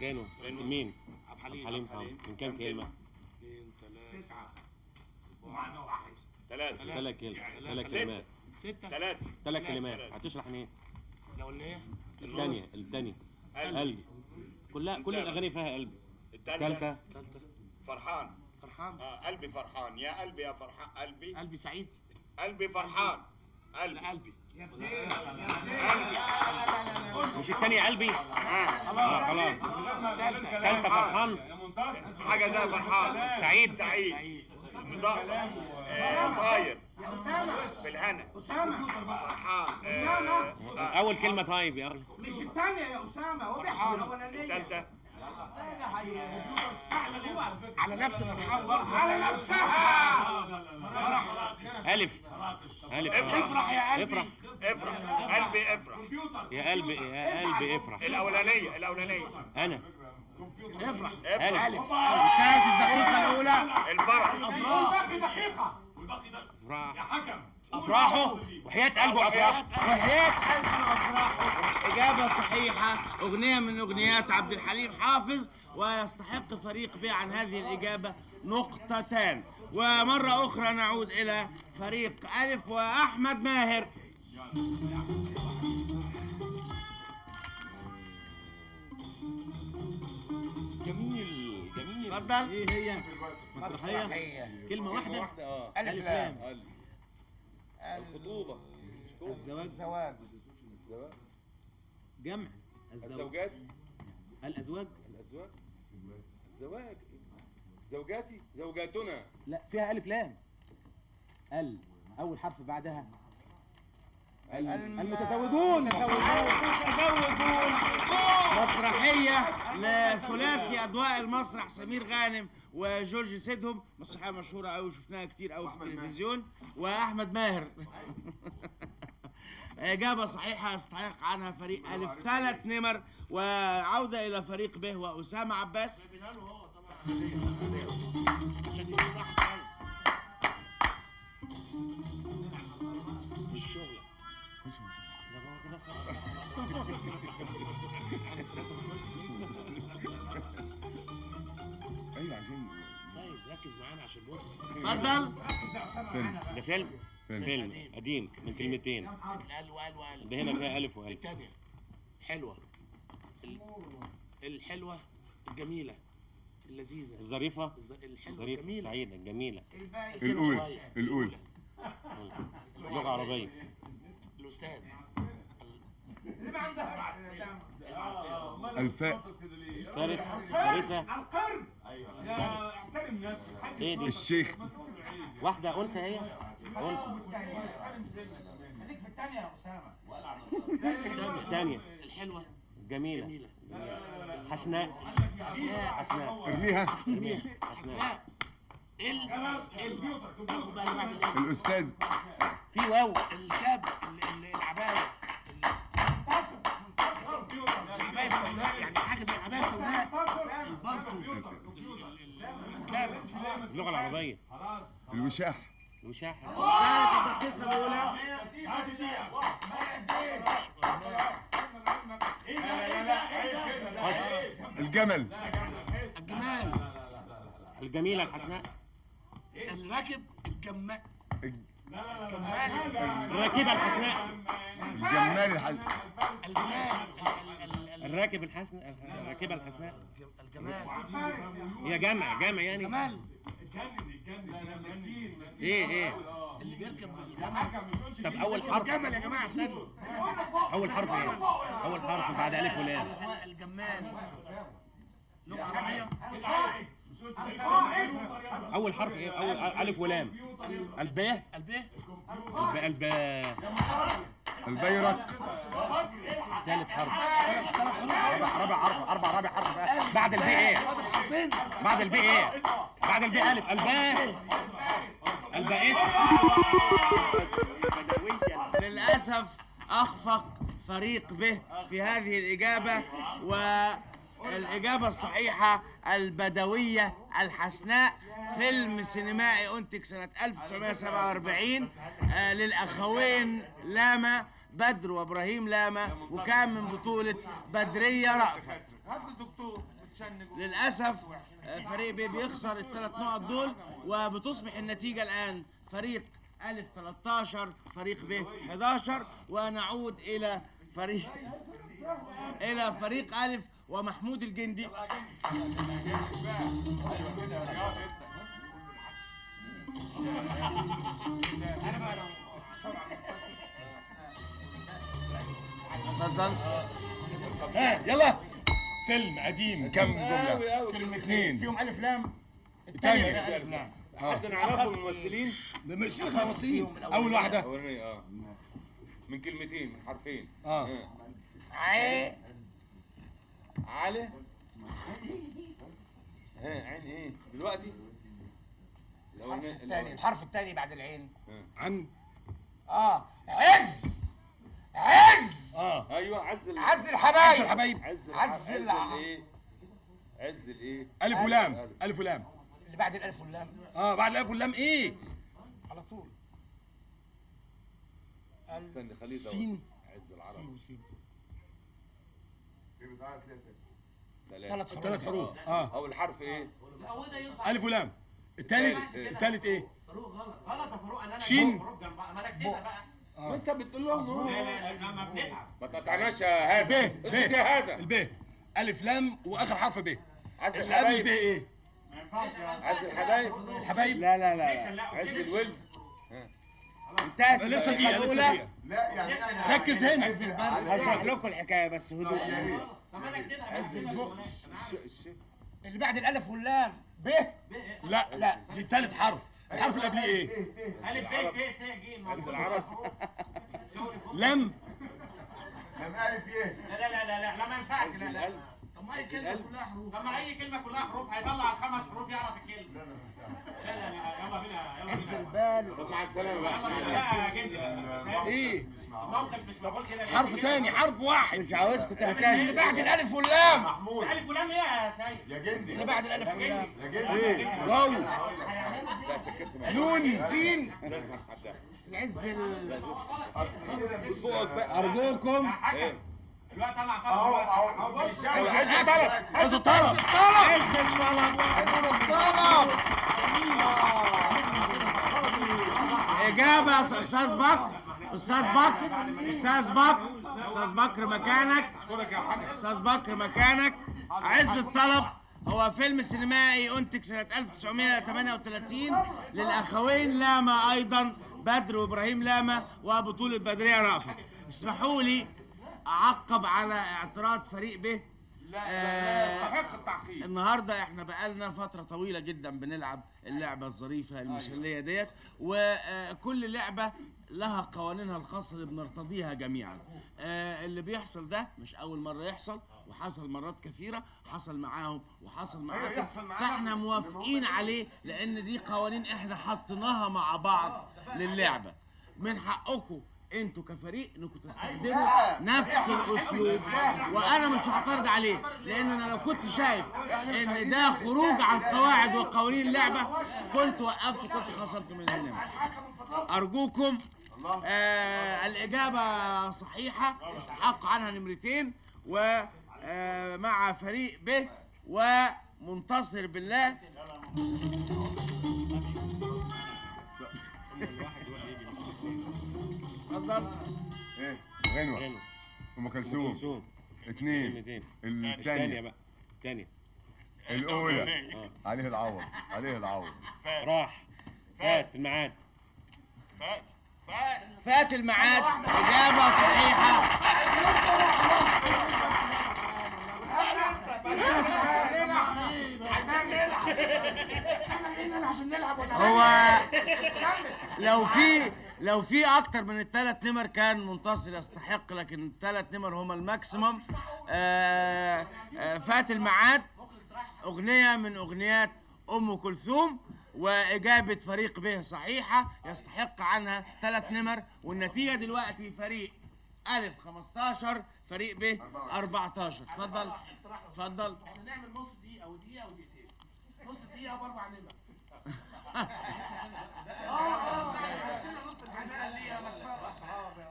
جانو. مين؟ عبد الحليم. من كام كلمة؟ 2 3 9 4 5 3 3 كلمات. 3 كلمات. 6 3 كلمات. هتشرح مين؟ الأولانية. الثانية. قلبي. كلها كل الأغاني فيها قلبي. الثالثة. فرحان. فرحان. قلبي فرحان يا قلبي يا فرحان. قلبي. قلبي سعيد. قلبي فرحان. قلبي. قلبي. مش الثانية قلبي؟ خلاص خلاص. الثالثة فرحان. حاجة زي فرحان. سعيد. سعيد. مزقطط. طاير. في الهنا. أسامة. فرحان. أول كلمة طيب يا مش الثانية يا أسامة، هو بيحكي الأولانية. الثالثة. على نفس فرحان برضه. على نفسها. فرح. ألف. ألف. افرح يا قلبي. افرح. افرح قلبي افرح يا قلبي يا قلبي افرح. الأولانية. الأولانية. أنا. افرح. ألف. انتهت الدقيقة الأولى. الفرح. أفراح. دقيقة. أفراح. يا حكم. أفراحه وحياة قلبه أفراحه. وحياة قلبه أفراحه. إجابة صحيحة، أغنية من أغنيات عبد الحليم حافظ، ويستحق فريق ب عن هذه الإجابة نقطتان. ومرة أخرى نعود إلى فريق ألف وأحمد ماهر. جميل جميل. اتفضل. إيه هي؟ مسرحية. كلمة واحدة. ألف لام. الخطوبة. الزواج. الزواج. الزواج. جمع. الزوجات. الأزواج. الأزواج. الزواج. زوجاتي. زوجاتنا. لا فيها ألف لام. ال أول حرف بعدها. المتزوجون. المتزوجون. مسرحية لثلاثي أضواء المسرح سمير غانم وجورج سيدهم، مسرحية مشهورة أوي شفناها كتير أوي في التلفزيون، وأحمد ماهر. إجابة صحيحة يستحق عنها فريق ألف 3 نمر، وعودة إلى فريق ب وأسامة عباس. مش شغلك. ايوه عشان سيد ركز معانا عشان بص. اتفضل. فيلم. ده فيلم؟ فيلم قديم من كلمتين. ال وال وال. ده هنا فيها ألف وألف. الثانية حلوة. الحلوة الجميلة اللذيذة الظريفة الحلوة الظريفة السعيدة الجميلة. الأولى. الأولى لغة عربية. الأستاذ الفاء. فارس. فارسة. القرد. احترم نفسك. ايه دي؟ الشيخ. واحدة أنثى هي؟ أنثى. خليك في الثانية يا أسامة. الثانية الحلوة الجميلة. حسناء. حسناء. ارميها. ارميها. حسناء. ال اخد بقى اللي بعد ال. الأستاذ. في واو. الكاب. العباية. العباية السوداء، يعني حاجة زي العباية السوداء. البلطو. الكاب. اللغة العربية. الوشاح. الوشاح. الجمل. الجمال. الجميلة الحسناء. الراكب. الجمال. الراكبة الحسناء. الجمال الحسناء. الجمال. الراكب الحسناء. الراكبة الحسناء. الجمال. هي جمع جمع يعني. جمال. ايه ايه اللي بيركب الجمل. طب اول حرف الجمل يا جماعة استنوا. اول حرف ايه؟ اول حرف بعد الف ولام. الجمال. لغة عربية. اول حرف ايه؟ اول الف ولام. الباء. الباء. الباء. البيرق. ثالث حرف. ثلاث حروف. رابع حرف. اربع رابع حرف بقى. بعد الباء ايه؟ فاضل حرفين. بعد الباء ايه؟ بعد الباء الف. الباء. الباء. للاسف اخفق فريق به في هذه الاجابة، والإجابة الصحيحة البدوية الحسناء، فيلم سينمائي أنتج سنة 1947 للأخوين لاما بدر وإبراهيم لاما، وكان من بطولة بدرية رأفت. للأسف فريق بي بيخسر الثلاث نقط دول، وبتصبح النتيجة الآن فريق ألف 13 فريق ب 11. ونعود إلى فريق ألف ومحمود الجندي. اتفضل. ها يلا. فيلم قديم كم جملة؟ كلمتين فيهم ألف لام. الثانية ألف لام. حد نعرفه من الممثلين؟ مش ممثلين. أول واحدة. أولانية من كلمتين من حرفين. عين. علي. ها عين ايه دلوقتي؟ الحرف الثاني. الحرف الثاني بعد العين. عن. عز. عز. ايوه عز. عز الحبايب. عز الحبايب. عز الايه؟ عز الايه؟ الف ولام. الف ولام. اللي بعد الالف واللام. بعد الالف واللام ايه؟ على طول. استنى خليه سين. عز العرب. سين وسين. ثلاث حروف. اول حرف ايه؟ الف ولام. الثالث. الثالث ايه؟ فاروق غلط. غلط يا فاروق. انا شين. حروف جنب بعض. ما انا كده بقى. وانت بتقول لهم لا لا ما بنتعب. ما تقطعناش يا هذا. ب. اسكت يا هذا. الب. الف لام واخر حرف ب. عز اللي قبل الحبايب. ب ايه؟ عز الحبايب. الحبايب. لا لا لا. عز الولد. انتهت لسه دقيقة. لسه دقيقة. لا يعني ركز هنا. هشرح لكم الحكاية بس هدوء. عز البؤ. اللي بعد الالف واللام ب. لا لا دي ثالث حرف. الحرف اللي قبليه ايه؟ الف ب ت س ج. عز العرب. لم. لم الف ايه؟ لا لا لا لا لا ما ينفعش. لا لا. طب ما اي كلمة كلها حروف. طب ما اي كلمة كلها حروف هيطلع الخمس حروف يعرف الكلمة. لا لا لا يلا بينا يلا. عز البال. طب مع السلامة بقى. يلا بينا بقى يا جندي. ايه؟ الموقف مش معقول كده. حرف تاني. حرف واحد. مش عاوزكم تهتزوا. اللي بعد الالف واللام. محمود. الالف واللام ايه يا سيد؟ يا جندي. اللي بعد الالف واللام. يا جندي. ايه؟ واو. لا سكتهم. نون. سين. العز. ارجوكم. الوقت انا اهو اهو. عز الطلب. عز الطلب. عز الطلب. عز الطلب. إجابة أستاذ بكر، أستاذ بكر، أستاذ بكر، أستاذ بكر مكانك، أستاذ بكر مكانك. عز الطلب هو فيلم سينمائي أنتج سنة 1938 للأخوين لاما أيضا، بدر وإبراهيم لاما، وبطولة بدرية رأفت. اسمحوا لي أعقب على اعتراض فريق ب. لا يستحق التعقيب. النهارده احنا بقالنا فترة طويلة جدا بنلعب اللعبة الظريفة المسليه ديت، وكل لعبه لها قوانينها الخاصة اللي بنرتضيها جميعا. اللي بيحصل ده مش اول مرة يحصل، وحصل مرات كثيرة، حصل معاهم وحصل معاكم، فاحنا موافقين عليه لان دي قوانين احنا حطيناها مع بعض للعبة. من حقكم انتوا كفريق انكم تستخدموا نفس الاسلوب، وانا مش هعترض عليه، لان انا لو كنت شايف ان ده خروج عن قواعد وقوانين اللعبة كنت وقفت وكنت خصمت من النمر. ارجوكم الاجابة صحيحه، استحق عنها نمرتين، ومع فريق ب ومنتصر بالله. اتفضل. ايه؟ غنوة ام كلثوم. 2. الثانية بقى. الثانية. الأولى. عليه العوض، عليه العوض. راح. فات الميعاد. فات الميعاد. إجابة صحيحة. هو لو في اكتر من الثلاث نمر كان منتصر يستحق، لكن الثلاث نمر هما ال maximum. فات الميعاد، اغنية من اغنيات ام كلثوم، واجابه فريق به صحيحه يستحق عنها 3 نمر، والنتيجة دلوقتي فريق الف 15، فريق ب 14. اتفضل اتفضل. احنا نعمل نص دقيقة او دقيقة او دقيقتين. نص دقيقة ب4 نمر.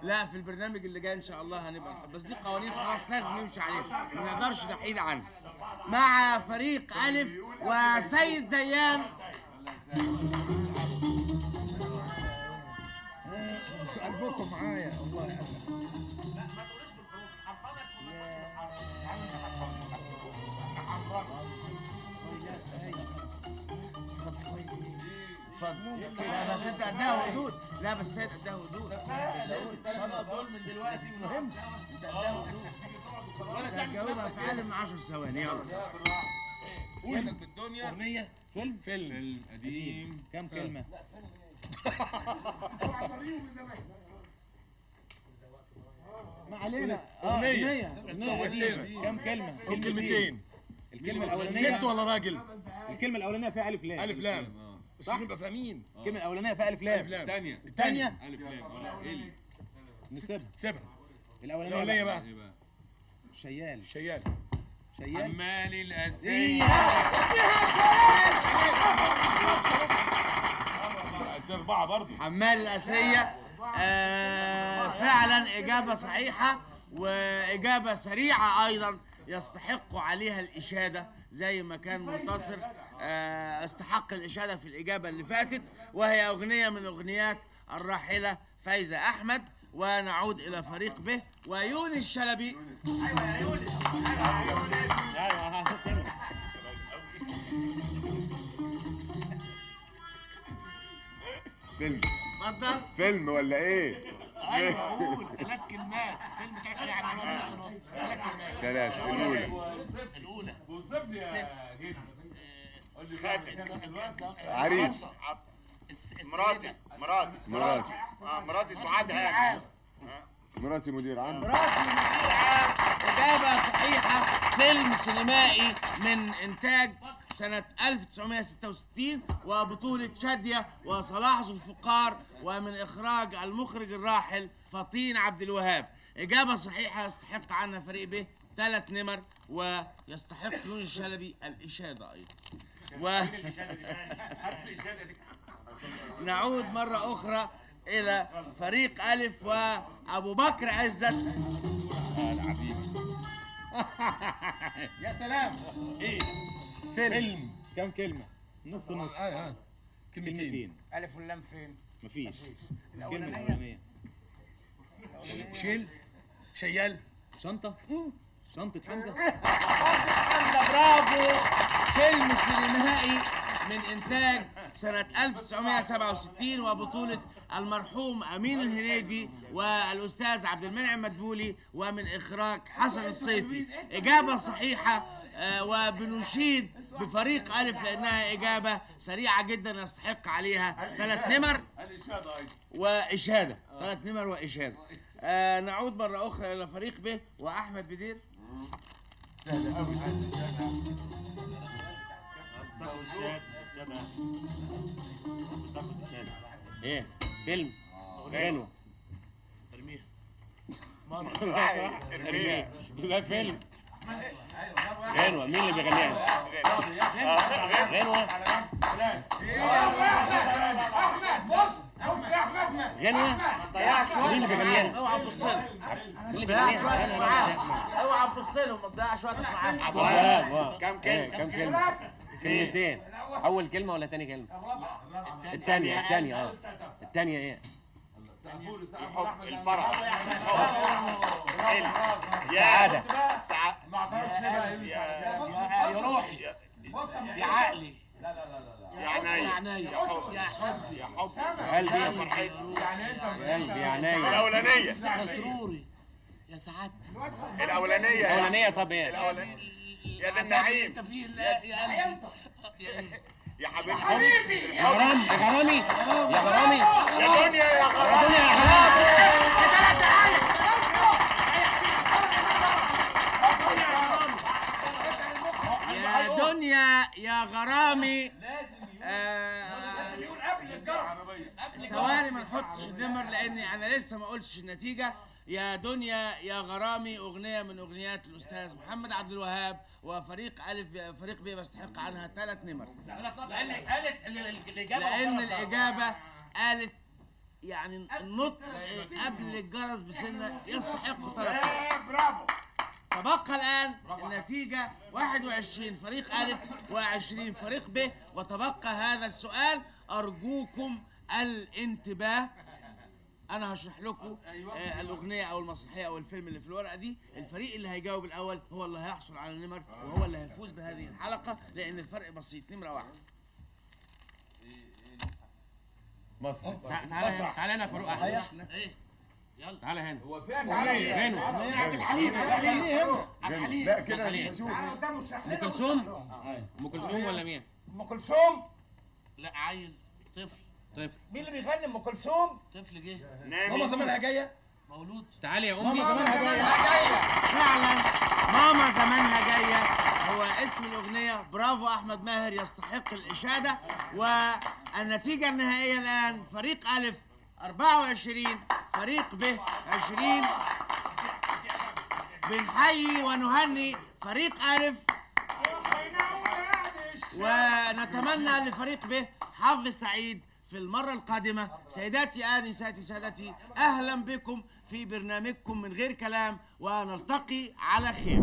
لا، في البرنامج اللي جاي ان شاء الله هنبقى، بس دي قوانين خلاص لازم نمشي عليها، ما نقدرش نحيد عنها. مع فريق الف وسيد زيان. انتوا قلبكم معايا والله. لا ما تقولوش بالحروف، حرفانك وما تقولش بالحرف. لا بس انت قدها وقدود. لا بس سيد قدها وقدود. دول من دلوقتي مهم. انت قدها وقدود. هتجاوبها في اقل من 10 ثواني. يلا قول. بالدنيا. اغنية. فيلم قديم. كم كلمة؟ ما علينا. اغنية قديمة. كم كلمة؟ كلمتين. الكلمة الاولانية ست ولا راجل؟ الكلمة الاولانية فيها الف لام. الف لام صح؟ نبقى فاهمين. الكلمة الأولانية فيها ألف لام. الثانية. الثانية ألف لام. إيه؟ نسيبها. سيبها. الأولانية بقى. شيال. شيال. شيال. حمال الأسية. 4 برضه. حمال الأسية. فعلا إجابة صحيحة وإجابة سريعة أيضا يستحق عليها الإشادة، زي ما كان منتصر استحق الإشادة في الإجابة اللي فاتت، وهي أغنية من أغنيات الراحلة فايزة أحمد. ونعود إلى فريق به ويونس شلبي. أيوة يا يونس، أيوة يا يونس. فيلم. اتفضل. فيلم ولا إيه؟ ايوه قول. 3 كلمات. فيلم يعني نص نص. 3 كلمات. 3. الأولى. الأولى. وصف لي يا جدي. خاتم. عريس. مراتي. مراتي. مراتي. مراتي سعاد هاني. مراتي مدير عام. مراتي مدير عام. إجابة صحيحة. فيلم سينمائي من إنتاج سنة 1966 وبطولة شادية وصلاح ذو الفقار، ومن إخراج المخرج الراحل فطين عبد الوهاب. إجابة صحيحة يستحق عنها فريق ب 3 نمر، ويستحق يونس شلبي الإشادة أيضا. نعود مرة أخرى إلى فريق ألف وأبو بكر عزت. يا سلام. إيه؟ فيلم. كم كلمة؟ نص نص. كلمتين. ألف واللام فين؟ مفيش. الكلمة الاولانية شيل، شيال، شنطه، شنطه حمزة. حمزة، برافو. فيلم سينمائي من إنتاج سنة 1967 وبطولة المرحوم أمين الهنيدي والأستاذ عبد المنعم مدبولي ومن إخراج حسن الصيفي. إجابة صحيحة، وبنشيد بفريق ألف لأنها إجابة سريعة جدا يستحق عليها 3 نمر وإشادة. 3 نمر وإشادة. نعود مرة أخرى إلى فريق ب وأحمد بدير. سهلة أوي. ايه فيلم؟ غنوة. ارميها. ارميها يبقى فيلم غنوة. مين اللي بيغنيها؟ غنوة. احمد بص بص يا احمد. غنوة. مين اللي بيغنيها؟ اوعى تبص لهم. مين اللي بيغنيها؟ اوعى تبص لهم، ما تضيعش وقتك معاهم. كم كلمة؟ كم كلمة؟ كلمتين. أول كلمة ولا تاني كلمة؟ الثانية. الثانية. الثانية إيه؟ الحب، الفرح، السعادة، السعادة، يا روحي، يا عقلي، يا عينيا، يا حب، يا حبي، يا حب، قلبي، يا فرحتي، قلبي، يا عينيا. الأولانية. يا سروري، يا سعادتي. الأولانية. الأولانية. طب إيه؟ الأولانية. يا ده النعيم. انت فيه. لا يا قلبي، يا حبيبي، يا غرام، يا غرامي، يا غرامي، يا دنيا، يا غرام، يا دنيا، يا غرام. يا دنيا يا غرامي. ثواني ما نحطش النمر لاني انا لسه ما قلتش النتيجة. يا دنيا يا غرامي اغنية من اغنيات الاستاذ محمد عبد الوهاب وفريق الف فريق ب يستحق عنها 3 نمر. لان قالت الاجابة، لان الاجابة قالت يعني النطق قبل الجرس بسنة يستحق 3 نمر. برافو. تبقى الآن النتيجة 21 فريق ألف و20 فريق ب، وتبقى هذا السؤال. أرجوكم الانتباه، أنا هشرح لكم الأغنية أو المسرحية أو الفيلم اللي في الورقة دي. الفريق اللي هيجاوب الأول هو اللي هيحصل على النمر وهو اللي هيفوز بهذه الحلقة، لأن الفرق بسيط، نمرة 1. مصر. تعالى هنا يا فاروق أحسن. يلا تعالى هنا. هو فين؟ غنوة. عبد الحليم، عبد الحليم، عبد الحليم. لا كده مش هشوف. ام كلثوم؟ ام كلثوم ولا مين؟ ام كلثوم؟ لا عيل، طفل. طفل. مين اللي بيغني ام كلثوم؟ طفل جه. ماما زمانها جاية. مولود. تعالي يا امي. ماما زمانها جاية. فعلا ماما زمانها جاية هو اسم الاغنية. برافو احمد ماهر، يستحق الاشادة. والنتيجة النهائية الان فريق الف 24 فريق ب 20. بنحيي ونهني فريق ألف ونتمنى لفريق ب حظ سعيد في المرة القادمة. سيداتي آنساتي سادتي، أهلا بكم في برنامجكم من غير كلام، ونلتقي على خير.